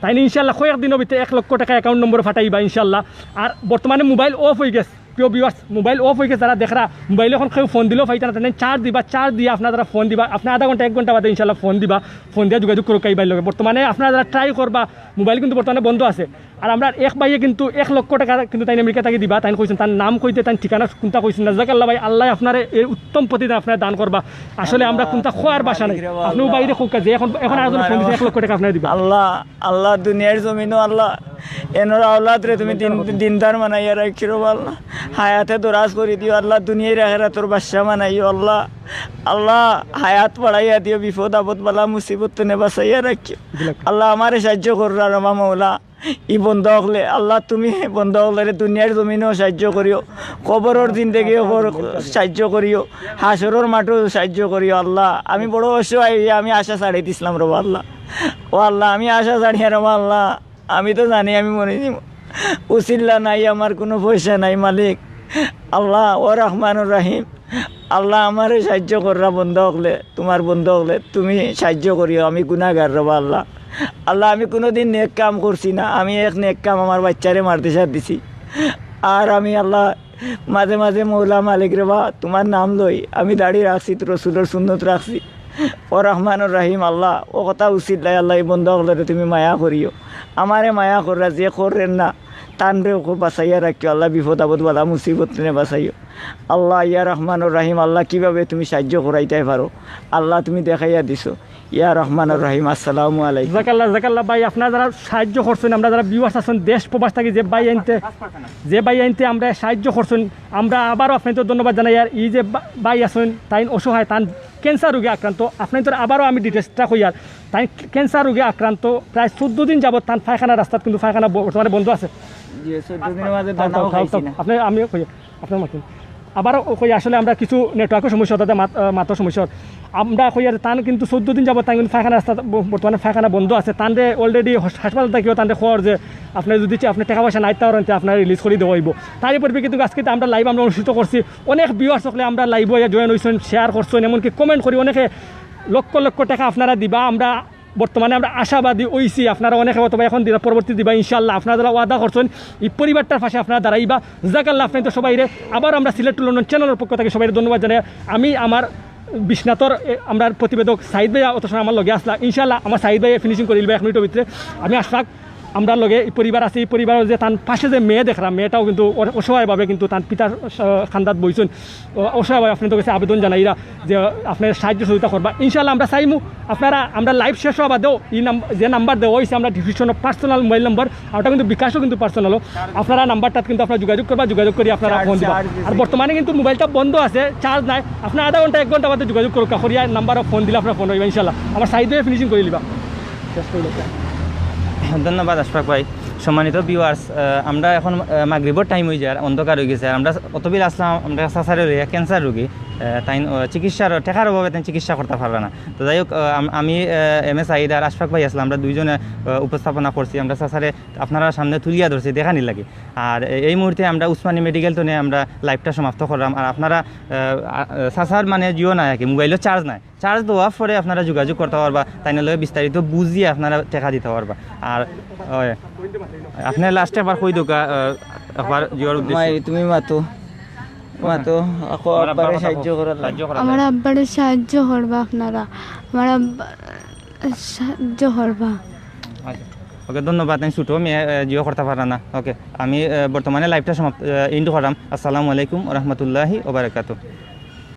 তাইন ইনশাআল্লাহ কয়েক দিনর ভিতরে এক লক্ষ টেকা অ্যাকাউন্ট নম্বর ফাটাইবা ইনশাআল্লাহ। আর বর্তমানে মোবাইল অফ অই গেছে, প্রিয় ভিউয়ার্স, মোবাইল অফ অই গেছে, যারা দেখরা, মোবাইল এখন কেউ ফোন দিলেও পাইতা না, তাইন চার্জ দিবা, চার্জ দিয়া আপনারা যারা ফোন দিবা, আপনে আধা ঘন্টা, এক ঘন্টা বাদে ইনশাআল্লাহ ফোন দিবা, ফোন দিয়া যোগাযোগ করউক্কা ই ভাইর লগে। বর্তমানে আপনারা যারা ট্রাই করবা, মোবাইল কিন্তু বর্তমানে বন্ধ আছে। আর আমরার এক ভাইয়ে কিন্তু এক লক্ষ টেকা কিন্তু তাইন আমেরিকা থাকি দিবা, তাইন কইছইন, তান নাম কইতে, তান ঠিকানা কুনটা কইছইন না। জাযাকাল্লাহ ভাই, আল্লায় আপনারে এই উত্তম প্রতিদান আপনারে দান করবা। আসলে আমরা কুনতা কওয়ার ভাষা নাই। আপনেও বাইরে কউক্কা যে এখন, এখন আরেকজন ফোন দিছে, এক লক্ষ টেকা আপনারে দিবা। আল্লাহ, আল্লাহ, দুনিয়ার জমিনো আল্লাহ, এনর আওলাদরে তুমি দিন-, দিনদার বানাইয়া রাখিও রবা আল্লাহ। হায়াতে দরাজ করি দিও আল্লাহ, দুনিয়ার আখেরাতর বাদশা বানাইও আল্লাহ। আল্লাহ, হায়াত বাড়াইয়া দিও, বিপদ আপদ বালা মুসিবত তনে বাঁচাইয়া রাখিও। আল্লাহ, আমারে সাহায্য কররা রবা মওলা। ই বন্দা অকলে, আল্লাহ, তুমি বন্দা অকলরে দুনিয়ার জমিনো সাহায্য করিও, কবরর জিন্দেগিও কর-, সাহায্য করিও, হাশরর মাঠো সাহায্য করিও। আল্লাহ, আমি বড় অসহায় অইয়া আমি আশা ছাড়ি দিছলাম রবা আল্লাহ। ও আল্লাহ, আমি আশা ছাড়িয়া রবা আল্লাহ, আমি তো জানি আমি মরি যিমু। উছিল্লা নাই, আমার কুনু পয়সা নাই মালিক। আল্লাহ, ও রহমানুর রহিম, আল্লাহ, আমারে সাহায্য কররা বন্দা অকলে, তুমার বন্দা অকলে, তুমি সাহায্য করিও, আমি গুনাগার রবা আল্লাহ। আল্লাহ, আমি কুনুদিন নেক কাম করছি না, আমি এক নেক কাম আমার বাইচ্চারে মাদ্রাসাত দিছি। আর আমি আল্লাহ, মাঝে মাঝে মওলা মালিক রবা, তুমার নাম লই, আমি দাড়ি রাখছি, তো রসুলর সুন্নত রাখছি। ও রহমানুর রহিম আল্লাহ, ও কথা উছিল্লায় আল্লাহ, ই বন্দা অকলরে তুমি মায়া করিও, আমারে মায়া কররা, যে কররা না, তানরেও খুব বাঁচাইয়া রাখিও আল্লাহ, বিপদ আপদ বালা মুসিবত তনে বাঁচাইও। আল্লাহ, ইয়া রহমানুর রহিম, আল্লাহ, কিভাবে তুমি সাহায্য করাইতায় পারো, আল্লাহ, তুমি দেখাইয়া দিছো। ইয়া রহমানুর রহিম, আসসালামু আলাইকুম। জাযাকাল্লাহ, জাযাকাল্লাহ ভাই, আপনারা যারা সাহায্য করছইন, আমরার যারা ভিউয়ার্স আছইন দেশ প্রবাস থাকি, যে ভাইয়াইন্তে, যে ভাইয়াইন্তে আমরারে সাহায্য করছইন, আমরা আবারও আপনাইন্তরে ধন্যবাদ জানাই। আর ই যে বা-, ভাই আছইন, তাইন অসহায়, তান ক্যান্সার রোগে আক্রান্ত, আপনাইন্তরে আবারও আমি ডিটেইলসটা কইয়ার, তাইন ক্যান্সার রোগে আক্রান্ত, প্রায় চৌদ্দ দিন যাবত তান পায়খানা রাস্তাত কিন্তু পায়খানা ব-, বর্তমানে বন্ধ আছে। জি, চৌদ্দ দিনর মাঝে থাক, দানাও থাক, থাক, খাইছি থাক। না। আপনে, আমি কই, আপনার মাতইন। আবারও কই, আসলে আমরা কিছু নেটওয়ার্কর সমস্যা, তাতে মাত-, আহ, মাতর সমস্যা। আমরা কই আর তান কিন্তু চৌদ্দ দিন যাবত তান কিন্তু পায়খানা রাস্তা ব-, বর্তমানে পায়খানা বন্ধ আছে। তানরে already হস-, হাসপাতাল থাকিও তানরে কওয়ার যে আপনে যদি চা-, আপনে টেকা পয়সা নাই তাও রাখতে আপনারে রিলিজ করি দেওয়া অইবো। তারই পরিপ্রেক্ষিতে কিন্তু আজকে আমরা লাইভ আমরা অনুষ্ঠিত করছি। অনেক ভিউয়ার্স অকলে আমরার লাইভো আইয়া জয়েন অইছইন, শেয়ার করছইন, এমনকি কমেন্ট করি অনেকে লক্ষ লক্ষ টেকা আপনারা দিবা। আমরা বর্তমানে আমরা আশাবাদী অইছি, আপনারা অনেকে অথবা এখন দিবা, পরবর্তী দিবা ইনশাআল্লাহ। আপনারা যারা ওয়াদা করছইন, ই পরিবারটার পাশে আপনারা দাঁড়াইবা। জাযাকাল্লাহ আপনাইন্তর সবাইরে। আবার আমরা সিলেট to লন্ডন চ্যানেলর পক্ষ থাকি সবাইরে ধন্যবাদ জানাই। আমি আমার বিশ্বনাথর, এ, আমরার প্রতিবেদক সাইদ ভাইয়া অত সময় আমার লগে আছলা। ইনশাআল্লাহ আমার সাইদ ভাইয়ে ফিনিশিং করি দিবা এক মিনিটর ভিতরে। আমি আশরাক, আমরার লগে ই পরিবার আছে, ই পরিবারর যে তান পাশে যে মেয়ে দেখরা, মেয়েটাও কিন্তু অ-, অসহায়ভাবে কিন্তু তান পিতার, আহ, কান্দাত বইছইন। অ-, অসহায়ভাবে আপনাইন্তর কাছে আবেদন জানাইরা যে আপনারা সাহায্য সহযোগিতা করবা। ইনশাআল্লাহ আমরা চাইমু আপনারা, আমরা লাইভ শেষ হওয়া বাদেও ই নাম-, যে নাম্বার দেওয়া অইছে আমরা ডেসক্রিপশনো পার্সোনাল মোবাইল নাম্বার, আর ওটা কিন্তু বিকাশও কিন্তু পার্সোনালও। আপনারা নাম্বারটাত কিন্তু আপনারা যোগাযোগ করবা, যোগাযোগ করি আপনারা ফোন দিবা। আর বর্তমানে কিন্তু মোবাইলটা বন্ধ আছে, চার্জ নাই। আপনারা আধা ঘন্টা, এক ঘন্টা বাদে যোগাযোগ করুক্কা, করিয়া নাম্বারও ফোন দিলে আপনারা ফোন অইবা ইনশাআল্লাহ। আমার সাইদ ভাইয়ে ফিনিশিং করি দিবা। শেষ করি দিলাম। ধন্যবাদ আশরাক ভাই। সম্মানিত ভিউয়ার্স, আমরা এখন, আহ, মাগরিবর টাইম অই যার, অন্ধকার অই গেছে। আর আমরা অতবিল আসলাম, আমরা চাচারে লইয়া, ক্যান্সার রোগী, আহ, তাইন, আহ, চিকিৎসার টেকার অভাবে তাইন চিকিৎসা করতা পাররা না। তো যাই হোক, আহ, আম-, আমি, আহ, এম এ সাইদ আর আশফাক ভাই আসলাম, আমরা দুইজনে, আহ, উপস্থাপনা করছি। আমরা চাচারে আপনারার সামনে তুলিয়া ধরছি দেখানির লাগি। আর এ-, এই মুহূর্তে আমরা উসমানী মেডিকেল তনে আমরা লাইভটা সমাপ্ত করলাম। আর আপনারা, আহ, আ-, আহ, চাচার মানে জিও নাই আর কি, মোবাইলও চার্জ নাই। চার্জ দেওয়ার পরে আপনারা যোগাযোগ করতা পারবা, তাইন লগে বিস্তারিত বুঝিয়া আপনারা টেকা দিতা পারবা। আর, ওই, আপনে লাস্টে একবার কই দেউক্কা, আহ, একবার জিওর উদ্দেশ্যে। মাই, তুমি মাতো। মাতো, আকো আমার আব্বার আব্বারে কথা সাহায্য কও। করার লাগি। সাহায্য করার আমার লাগি। আব্বারে সাহায্য করবা আপনারা। আমার আব্বা সাহায্য করবা। আচ্ছা। ওকে, ধন্যবাদ। আমি ছোট মেয়ে, আহ, জিও করতা পাররা না। ওকে, আমি, আহ, বর্তমানে লাইভটা সমাপ্ত, আহ, এন্ড করাম। আসসালামু আলাইকুম ওয়া রাহমাতুল্লাহি ওয়া বারাকাতুহু।